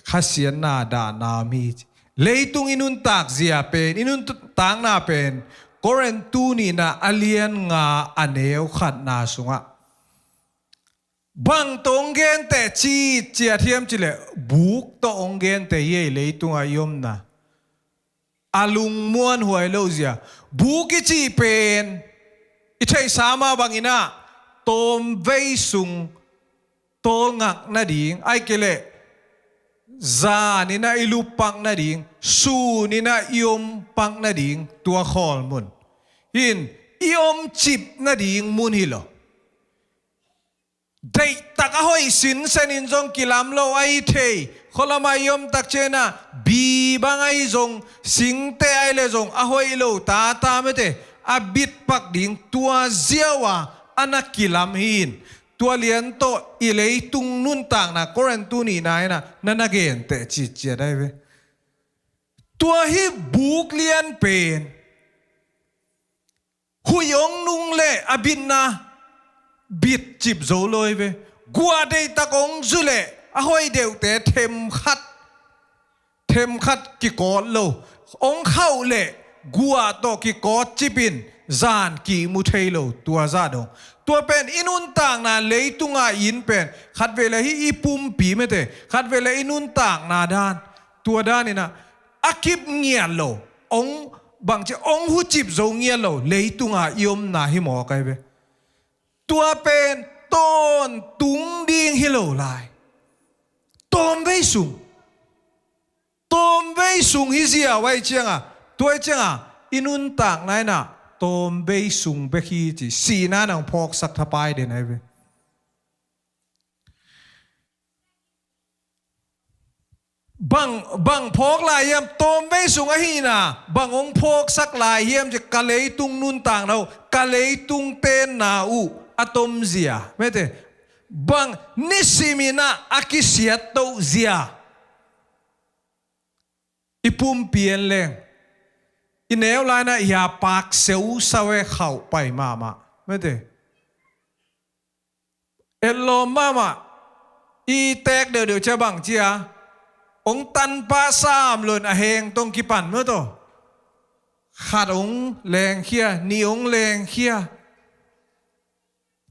khasiatna dahna om hi. Leitung i nuntak zia pen, i nuntakna pen, Korin tu nihna a lian nga a neu khatna sungah bang tawh hong genteh citciat hiam cih leh, buk tawh hong genteh hi ei, leitungah i omna. A lungmuanhuai lo zia. Buk i cih pen i theihsa mah bangin ah, tawmvei sung tawlngak nading, ahih kei leh zan in ah i lup pak nading, sun in ah i om pak nading, tua khawl mun. In, i omcip nading mun hi lo. Deihtak a hoih sinsen in zong kilam lo ahi thei. Khualamah i om tak ciangin ah, bi bang ahi zong, singteh ahi leh zong a hoih lo tata mete, a bit pak ding, tua ziau a, a na kilam hi in. Tua lian tawh i leitung nuntakna, Korin tu nihna in ah na na genteh citciat ahi ve. Tua hi buk lian pen. Huih hong nung leh a bitna bitcip zo lo hi ve. Guah deihtak hong zu leh a hoih deuhte themkhat, themkhat kikawt lo, hong khauh leh guah tawh kikawt cipin zan kimu thei lo, tua zah dong. Tua pen i nuntakna leitungah in pen khatvei le hih i pumpi mete, khatvei le i nuntakna dan, tua daninah a kip ngiat lo, hong bangci hong hucip zo ngiat lo leitungah i omna hi mawk ai ve. Tua pen tawntung ding hi lo lai. Tawmvei sung, tawmvei sung hi ziau ai cianga, tua ai cianga i nuntakna inah tawmvei sung bek hi ci, sihna nang phawksak thapai den ai ve. Bang, bang phawk lai hiam? Tawmvei sung ahihna bang hong phawksak lai hiam ci, ka leitung nuntakna uh, ka leitung tenna uh a tomzia mete, bang nisiminah a kisiat tohzia. I pumpi en leng i neu lainah i a pak seusau e, khauh pai mahmah mete. Etlawm mahmah, i tek deuhdeuh cia bang cia, hong tanpah sam lon a heng tong kipan mawtaw. Khat hong lengkhia, nih hong lengkhia.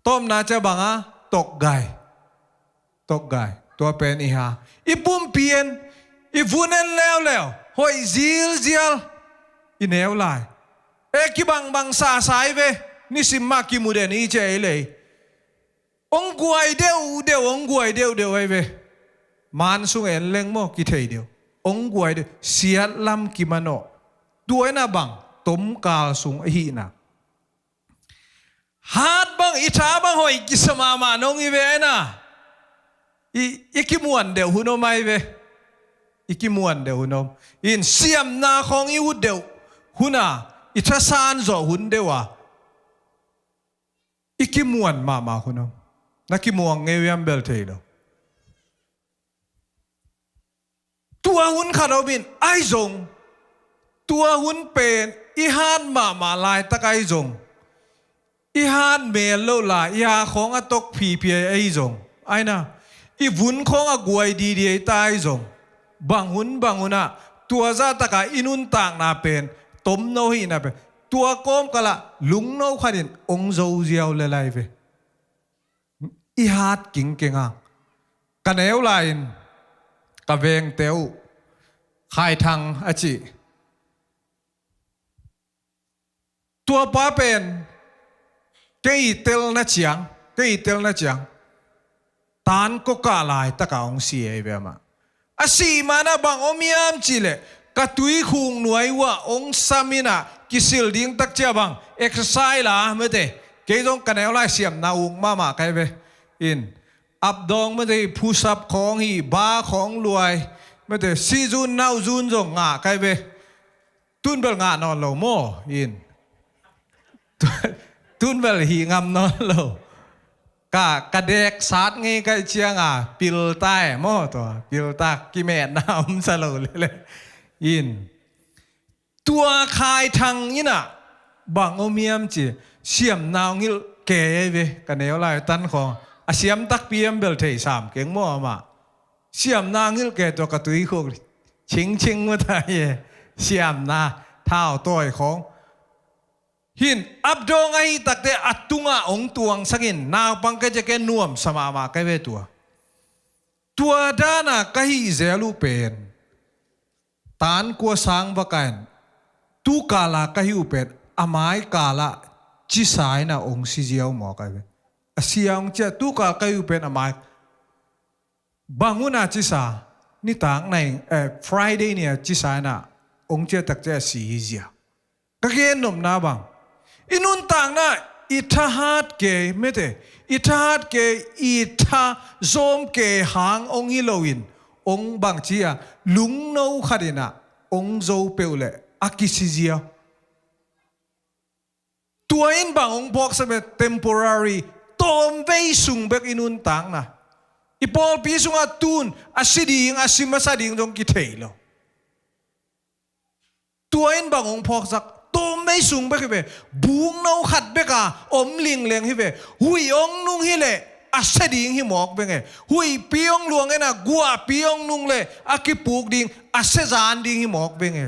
Tawpna cia banga tokgai. Tokgai. Tua pen i ha, i pumpi en, i vun en leuleu, hoih zilzial. I neu lai e, kibangbang sasa i ve. Nisim mah kimu den i cia i lei. Hong guai deuhdeuh, hong guai deuhdeuh ai ve. Mansung en leng maw kithei deuh. Hong guai deuh, siatlam kimanawh. Tua ina bang tomkal sung ahihna. Hat bang i tha bang hoih kisa mahmah nong i ve ina. I, i kimuan deuh hun om ai ve. I kimuan deuh hun om. In siamna khawng i ut deuh huna, i thasan zawh hun deuh a i kimuan mahmah hun om. Na kimuang ngei uh hiam bel thei lo. Tua hun khat om in ai zong, tua hun pen i hat mahmah laitak ai zong, i hat mel loh lai, i ha khawng a tok phiphia ai zong, aina i vun khawng a guai didi ai ta ai zong, bang hun bang hunah tua zahtaka i nuntakna pen tomno hihna pen tua kawmkalah lungno khatin hong zo ziau le lai ve. I hat kingkeng a, ka neu lai-in ka vengte uh, Khai Thang a cih, tua pa pen kei telna ciang, kei telna ciang tan kawkah laitaka hong si ei ve amah. A sih manah bang om hiam cihleh ka tuikhuk nuai uhah hong sam inah kisil ding tak cia bang exercise la mete. Kei zong ka neu lai siamna uk mahmah kai ve. In, up dawng mete, push up khawng hi, ba khawng luai mete, sizun nauzun zong ngah kai ve. Tun bel ngah nawn lo maw in. Tun bel hih ngam nawn lo. Ka, ka dek sat ngei kai cianga piltai maw tua, piltak kimetna om sa lo lele. In, tua Khai Thang inah bang om hiam ci, siamna hong hilh kei ei ve, ka neu lai tan khawng. A siam takpi hiam bel thei sam keng maw amah. Siamna hong hilh kei tua ka tuikhuk cingcing mata hi e. Siamna thau tawi khawng. Hin, up dawng ahi takte a tungah hong tuangsakin naupang ka ciake nuamsa mahmah ka ve tua. Tua dana ka hih zel uh pen tan kua sang vakain, tukala ka hih uh pen a maikala cisa inah hong si ziau maw ka ve. A sia hong cia, tukal ka hih uh pen a mai bang huna cisa, nitak nai, eh, Friday nia cisa inah hong ciatak cia si hi zia. Ka gen nopna bang, i nuntakna i thahat kei mete, i thahat kei, i tha zawm kei hang hong hi loin hong bang cia lungno khat inah hong zo peuh leh a kisi zia. Tua in bang hong phawksak ve, temporary, tawmvei sung bek i nuntakna. I pawlpi sungah tun a si ding, a si masa ding zong kithei lo. Tua in bang hong phawksak, tawmvei sung bek hi ve. Bukno khat beka om lingleng hi ve. Huih hong nung hileh a sia ding hi mawk veng e. Huihpi hong luang in a guahpi hong nung le a kipuk ding a sia zan ding hi mawk veng e.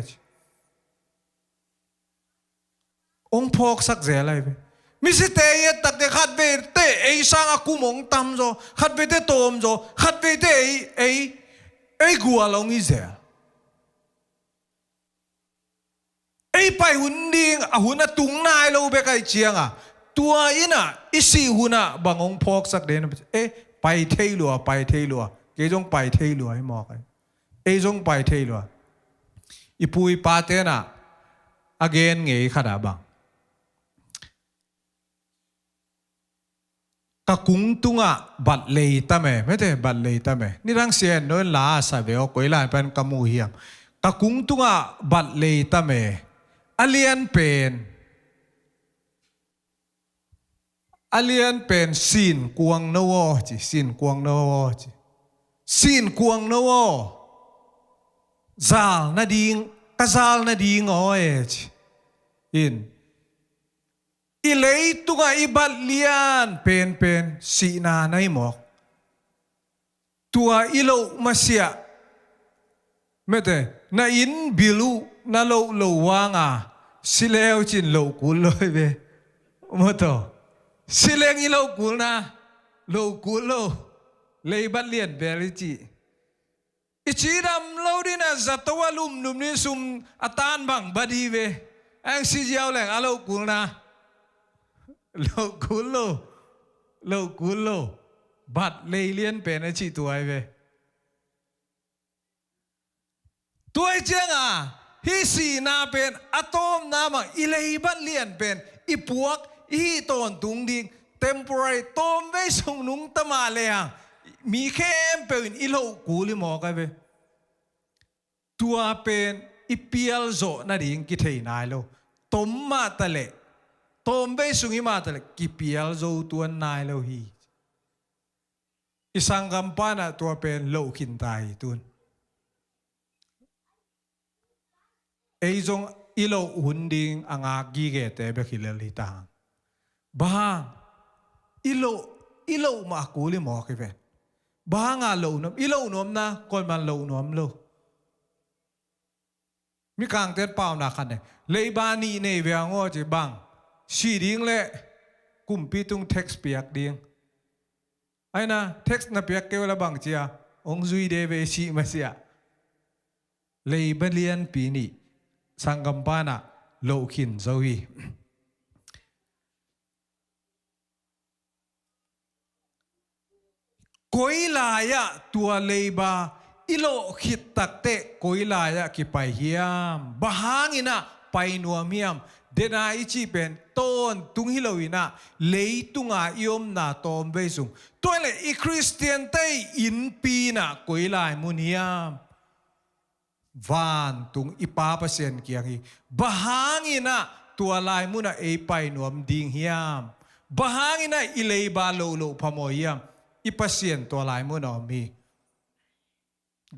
Hong phawksak zel ahi ve. Misite i et takte khatveite ei sang a kum hong tam zaw, khatveite tawm zaw, khatveite ei, ei, ei gual hong hi zel. Ei pai hun ding a hun a tung nai lo bek ahi cianga, tua in a i sih hun a bang hong phawksak den, eh, pai thei lua, pai thei lua. Kei zong pai thei lua hi mawk ahi. Ei zong pai thei lua. I pu i pate na a gen ngei khat a bang, ka kung tungah bat lei tam e, mete, bat lei tam e. Nidang sian no in la a sa ve aw, koi lai pan ka mu hiam. Ka kung tungah bat lei tam e. A lian pen, a lian pen sin kuang no aw ci, sin kuang no aw ci. Sin kuang no aw. Zal nading, ka zal nading aw e ci. In, i leitungah i bat lian penpen sihna na hi mawk. Tua i loh masiah, mete, na inn bil uh na loh lo vanga, si leu cin loh kul lo hi ve. Maw taw. Si leng i loh kulna, loh kul lo. Lei bat lian bel i ci. I cidam lo ding a zato a lumlum ding sum a tan bang bat hi ve. Ang si ziau leng a loh kulna, loh kul lo, loh kul lo. Bat lei lian pen a cih tua hi ve. Tua hi cianga, hih sihna pen a tawpna mah i leibat lian pen i puak, i hih tawntung ding, temporary, tawmvei sung nungta mah lehang, mi khempeuh in i loh kul hi mawk ahi ve. Tua pen i pialzawh nading kithei nai lo. Tom mah taleh, tawmvei sung hi mah taleh kipialzo tuan nai lo hi. I sanggampa in ah tua pen loh khinta hi tun. Ei zong i loh hun ding a ngak gigete bek hi lel hi ta. Bang hang? I loh, i loh mah kul hi mawk hi ven. Bang hanga loh nuam, i loh nuamna, kuaman loh nuam lo. Mikangte pauna khat ne. Leiba nih nei ve ang aw ci bang. Si ding le kumpi tung text piak ding. Aina text na piak kei uh la bang cia. Ong zui de ve si masiah. Leiba lianpi nih. Sanggampa in ah loh khin zo hi. Koi lai-ah tua leiba i loh khit takteh koi lai-ah kipai hiam? Bang hangin ah pai nuam hiam? Dena i cih pen tawntung hi loin ah leitunga i omna tawmvei sung. Tua le i Khristiante i innpi in ah koi lai mun hiam? Vantung i Pa Pasian kiang hi. Bang hangin ah tua lai munah ei pai nuam ding hiam? Bang hangin ah i leiba loh loh phamawh hiam? I Pasian tua lai munah om hi.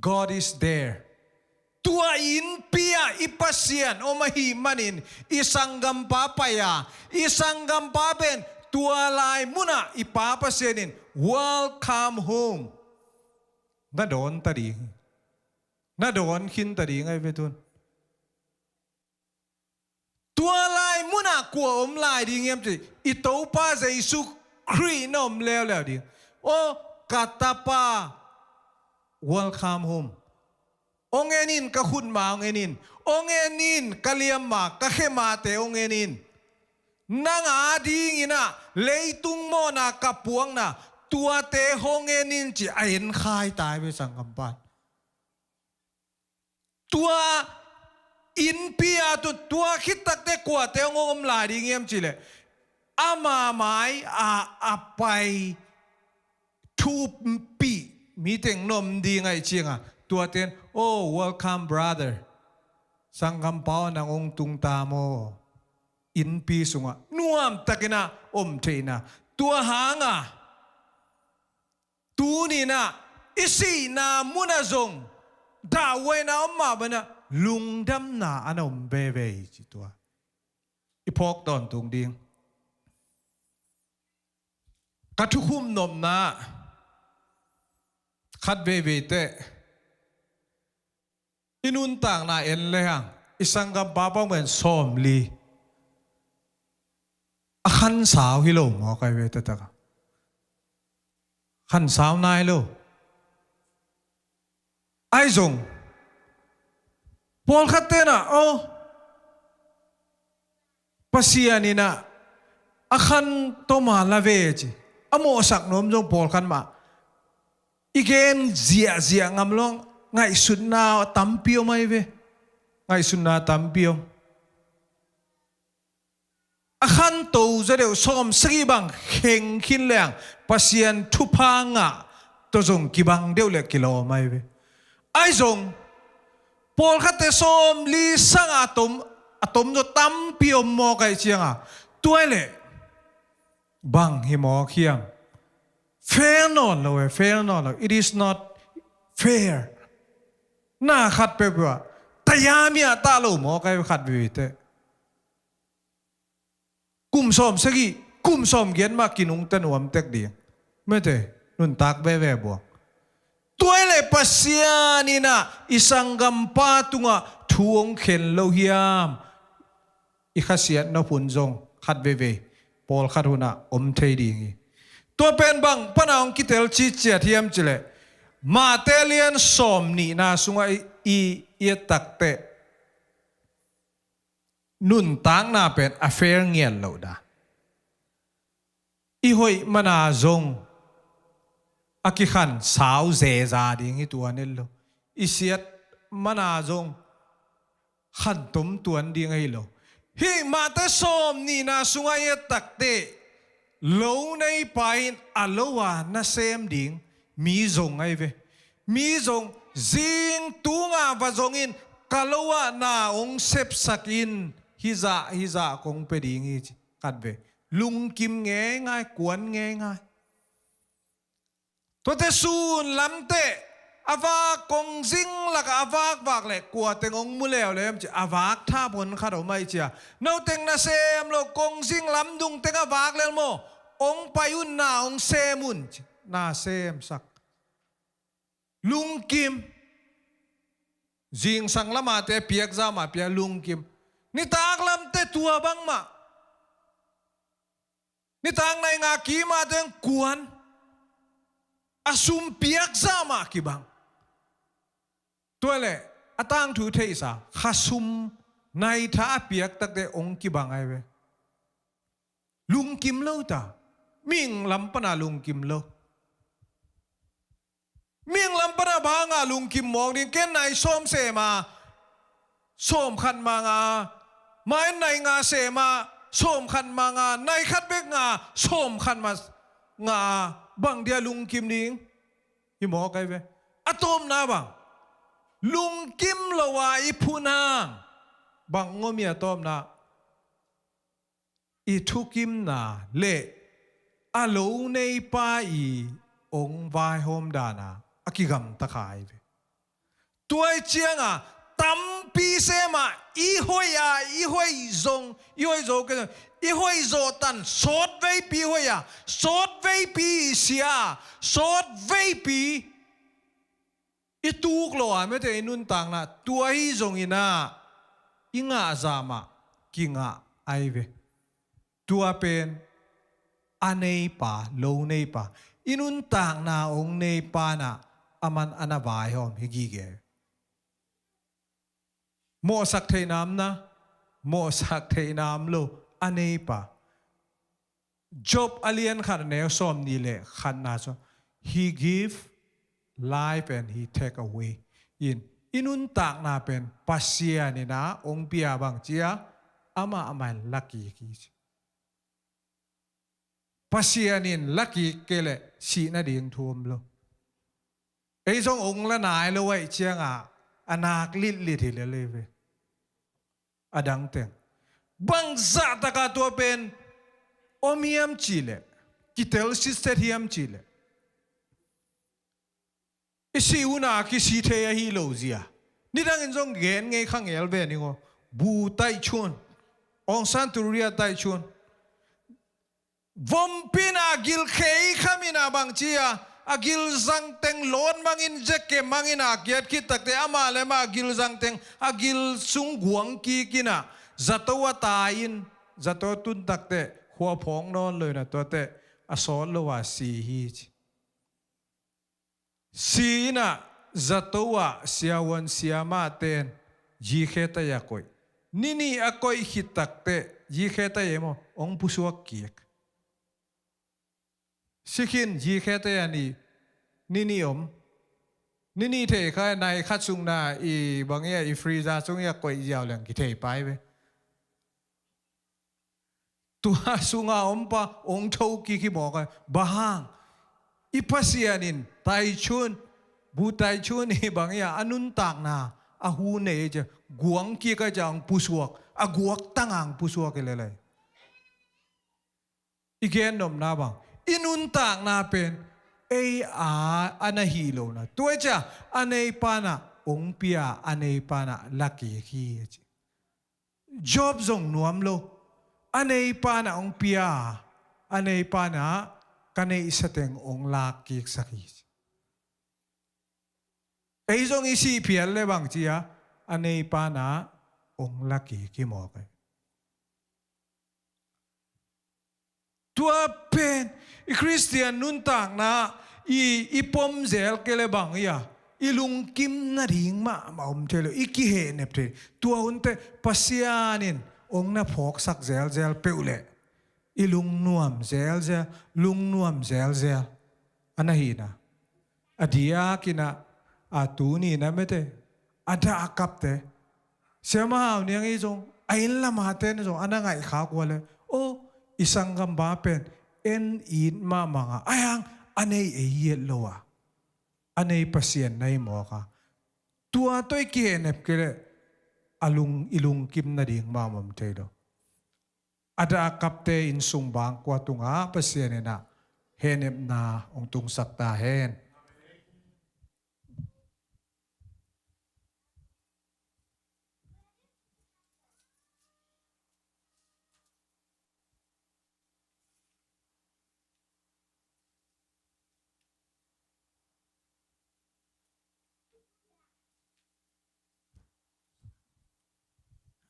God is there. Tua innpi ah i Pasian om ahih manin i sanggampa pai a, i sanggampa pen tua lai munah i Pa Pasian in welcome home. Na dawn ta ding. Na dawn khin ta ding ahi ve tun. Tua lai munah kua om lai ding hiam ci, i Topa Jesu Khrih na om leuleu ding. O ka tapa, welcome home. Ong en in, ka khutma ong en in. Ong en in, ka liamma, ka khemate ong en in. Nang a dingin ah leitung mawhna ka puakna tuate hong en in ci a en khai ta hi ve sanggampa. Tua innpi ah tu tua khit takteh kuate hong om lai ding hiam cih leh ama mai ah a pai thupi mi teng na om ding ahih ciangah tuate in, "Oh, welcome brother. Sanggampa aw, nang hong tung ta maw?" Innpi sungah nuamtakin ah om theihna. Tua hangah tuni-in ah i sihna munah zong dahhuaina om mah banah lungdamna a na om veve hi ci tua. I phawk tawntung ding. Ka thukhum nopna khat veivei teh i nuntakna en le hang, i sanggampa pang pen sawmli a khansau hi lo maw, kai ve taktak a khansau nai lo. Ahi zong pawlkhat tenah aw, Pasian inah a khan toma la ve ci, a mawhsak nuam zong pawlkhat mah i gen ziahziah ngam lo, ngaihsutna tampi om ahi ve. Ngaihsutna tampi om. A khanto zaw deuh sawm sagih bang kheng khin leng Pasian thupha ngah tawh zong kibang deuh le kilawm ahi ve. Ahi zong pawlkhatte sawmli sang a tom, a tom zaw tampi om mawk ahi cianga, tua hi leh bang hi mawk hiam? Fair nawn lo e, fair nawn lo. It is not fair. Na khat peuhpeuh ah tayamia tah lo mawk ahi ve, khat veivei teh. Kum sawm sagih, kum sawm giat mah kinungta nuam tek ding. Mete, nuntak veve buang. Tua hi leh Pasian inah i sanggampa tungah thu hong khen lo hiam? I khasiat nop hun zong khat veivei pawlkhat hunah om thei ding hi. Tua pen bang pana hong kitel citciat hiam cileh, Mate lian sawm nihna sungah i, i, i et takteh nuntakna pen a fair ngiat loh dan. I hoih mana zong a kikhan sau zeza ding hi tuan el lo. I siat mana zong khantom tuan ding ahi lo. Hih Mate sawm nihna sungah i et takteh lo neipa in a lo a nasem ding mi zong ahi ve. Mi zong zing tunga va zongin ka lo ah na hong sepsak in, hizah hizah kong pia ding hi ci. Khat ve, lungkim ngeingai, kuan ngeingai. Tuate sun lamteh a vak kongzing lakah a vakvak leh kua teng hong mu leuleu hiam ci, a vak thap hon khat om ahi cia. No teng nasem lo, kongzing lamdung teng a vak lel maw, hong pai un, na hong sem un ci, na semsak. Lungkim. Zingsang lamate piakzah mah pia, lungkim. Nitak lamte tua bangmah. Nitak nai nga kimah teng kuan. A sum piakzah mah kibang. Tua leh a tangthu theihsa, khasum nai tha a piak takte hong kibang ahi ve. Lungkim lo ta. Mihing lam pana lungkim lo. Mihing lam pana banga lungkim mawk ding, ken nai sawm sema sawm khat ma nga, ma in nai nga sema sawm khat ma nga, nai khat bek nga sawm khat ma nga, bang dia lungkim ding? Hi mawk ahi ve. A tawpna bang? Lungkim lo a i phun hang bang ngom hi a tawpna? I thukimna le a lo neipa i hong vaihawm dana a kigamta kha ahi ve. Tua i cianga tampi sema i hoih a, i hoih zong, i hoih zo ke zong, i hoih zawh tan sawt veipi hoih a, sawt veipi i sia a, sawt veipi i tuk lo a, mete i nuntakna tua hi zongin ah i ngah zah mah kingah ahi ve. Tua pen a neipa, lo neipa, i nuntakna hong neipa na a man a na vaihawm hi gige. Mawhsak theih nam na, mawhsak theih nam lo a neipa. Job a lian khat a neu sawm nih le khatna sung, "He give life and he take away." In, i nuntakna pen Pasian in ah hong pia bang cia, amah amah in la kik hi ci. Pasian in la kik kei leh sih nading thu om lo. Ei zong hong la nai lo ahih ciangah a nak litlit hi lel hi ve. A dang teng bangzah takah tua pen om hiam cih leh, kitel sitset hiam cih leh, i sih hun a kisi thei ahi lo zia. Nidangin zong gen ngei kha ngel ve ning aw. Bu taih chun, Aung San Suu Kyi taih chun, Vompi in a gil khei kham in a bang ci a, a gil zang teng lawn mang in, zeke mang in a kiat khit takte, amah le amah a gil zang teng, a gil sung guang kik in a, zato a tai in, zato tun takte, khua phawng nawn lo in a, tuate a sawt lo a si hi ci. Si in a, zato ah siavuan siamahte in G K tai a koih. Ni nih a koih khit takte, G K tai e maw, hong pusuak kik. Si khin, G K tai a ni, ni nih om. Ni nih thei kha, nai khat sung na i bang ia, i freezer sung ia koih ziau leng kithei pai ve. Tua sunga om pa hong tho kik hi mawk a. Bang hang? I Pasian in taichun, bu taichun i bang ia, a nuntakna a hu nei cia, guang kik a cia hong pusuak, a guak tang a hong pusuak hi lel lai. I gen nopna bang, i nuntakna pen ei a, a na hi lo na. Tua cia a neipa in a hong pia, a neipa in a la kik hi a ci. Job zong nuam lo. A neipa in a hong pia, a neipa in a ka neihsa teng hong lak kiksak hi. Ei zong i sih phial le bang ci a, a neipa in a hong la kik hi mawk hi. Tua pen i Khristian nuntakna i, i pom zel kei le bang ia, i lungkim nading mahmah om thei lo, i kihehnep thei. Tua hunte Pasian in hong na phawksak zelzel peuh leh i lungnuam zelzel, lungnuam zelzel a na hi na. A diakin a, a tuni na mete, a dah a kapte, Siama Hau Niang i zong, a inn lamate in zong a na ngaihkhak ua le, aw, i sanggampa pen en it mahmah a, a hang a nei ei et lo a, a nei Pasian na hi mawk a. Tua tawh i kihehnep kei leh a lung, i lungkim nading mahmah om thei lo. A dah a kapte inn sung bangkua tungah Pasian in a hehnepna hong tungsak ta hen.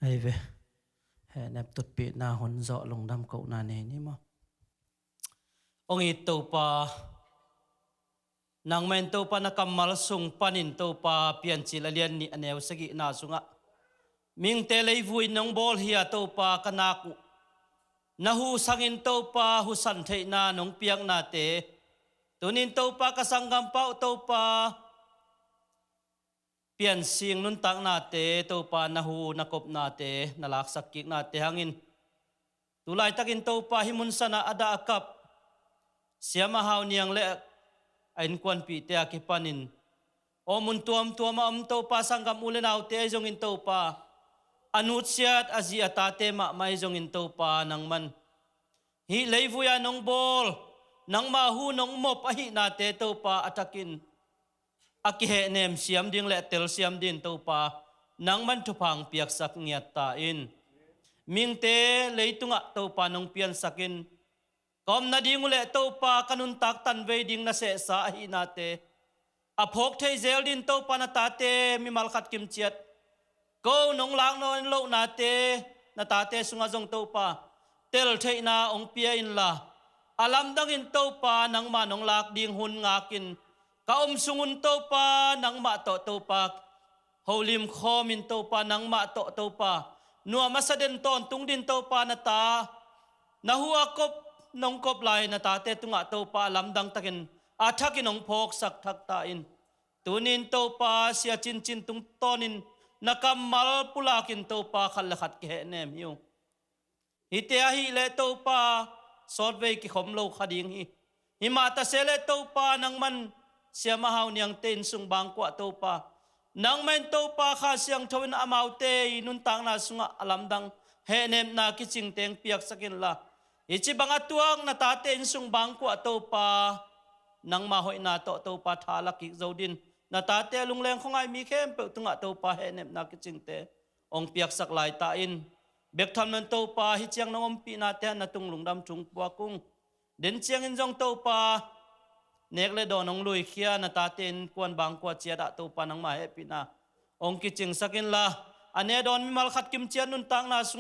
Ei ve, hehnep tutpihna hun zawh lungdam kohna nei ni maw? Hong it Topa, nangmah in Topa na kammal sung panin Topa Piancil a lian nih a neu sagihna sungah, mihingte leivui in nong bawl hi a Topa ka nak uh, na hu sangin Topa husan theihna nong piaknate, tunin Topa ka sanggampa uh Topa, Piansing nuntaknate Topa na hu na kopnate na laksak kiknate hangin, tu laitakin Topa hih mun sanah a dah a kap Siama Hau Niang le a innkuanpihte a kipanin, aw, mun tuamtuam a om Topa sanggam u le naute ahi zongin Topa, a nutsiat a zi a tate mahmah ahi zongin Topa nangman hih leivui a nong bawl, nangma hu nong mop ahihnate Topa a thakin a kihehnem siam ding le a tel siam ding Topa nangman thupha hong piaksak ngiat ta in. Mihingte leitungah Topa nong piansakin, ka om nading uh le Topa ka nuntak tanvei ding na sehsa ahihnate, a phawk thei zel ding Topa na tate mimal khat kimciat ko nong lak nawn lohnate na tate sungah zong Topa tel theihna hong pia inla, a lamdangin Topa nangmah nong lak ding hun ngakin, ka om sungun Topa nangmah tawh Topa holim khawmin Topa nangmah tawh Topa nuam a sa den tawntung din Topa na ta, na hu a kop nong kop lai na tate tungah Topa a lamdang takin a thakin hong phawksak thak ta in. Tunin Topa sia cincin tungtawnin na kammal pulakin Topa khat le khat kihehnem hi uh. Hihte ahih leh Topa sawtvei kikhom lo kha ding hi. Himah ta se leh Topa nangman Siama Hau Niangte inn sung bangkuah Topa, nangman Topa Kha Siangtho in amaute i nuntakna sungah a lamdang hehnepna kicing teng piaksak inla, hih ci bang a tuak na tate inn sung bangkuah Topa, nangma hoihna tawh Topa tha la kik zo din na tate a lungleng khuangai mi khempeuh tungah Topa hehnepna kicingte hong piaksak lai ta in. Bek tham loin Topa, hih ciang nong ompihna te na tung lungdam thu puak ung. Den ciangin zong Topa, nek le dawn hong luikhia na tate innkuan bangkua ciat ah Topa nangmah hehpihna hong kicingsak inla, a ne dawn mimal khat kimciat nuntakna sung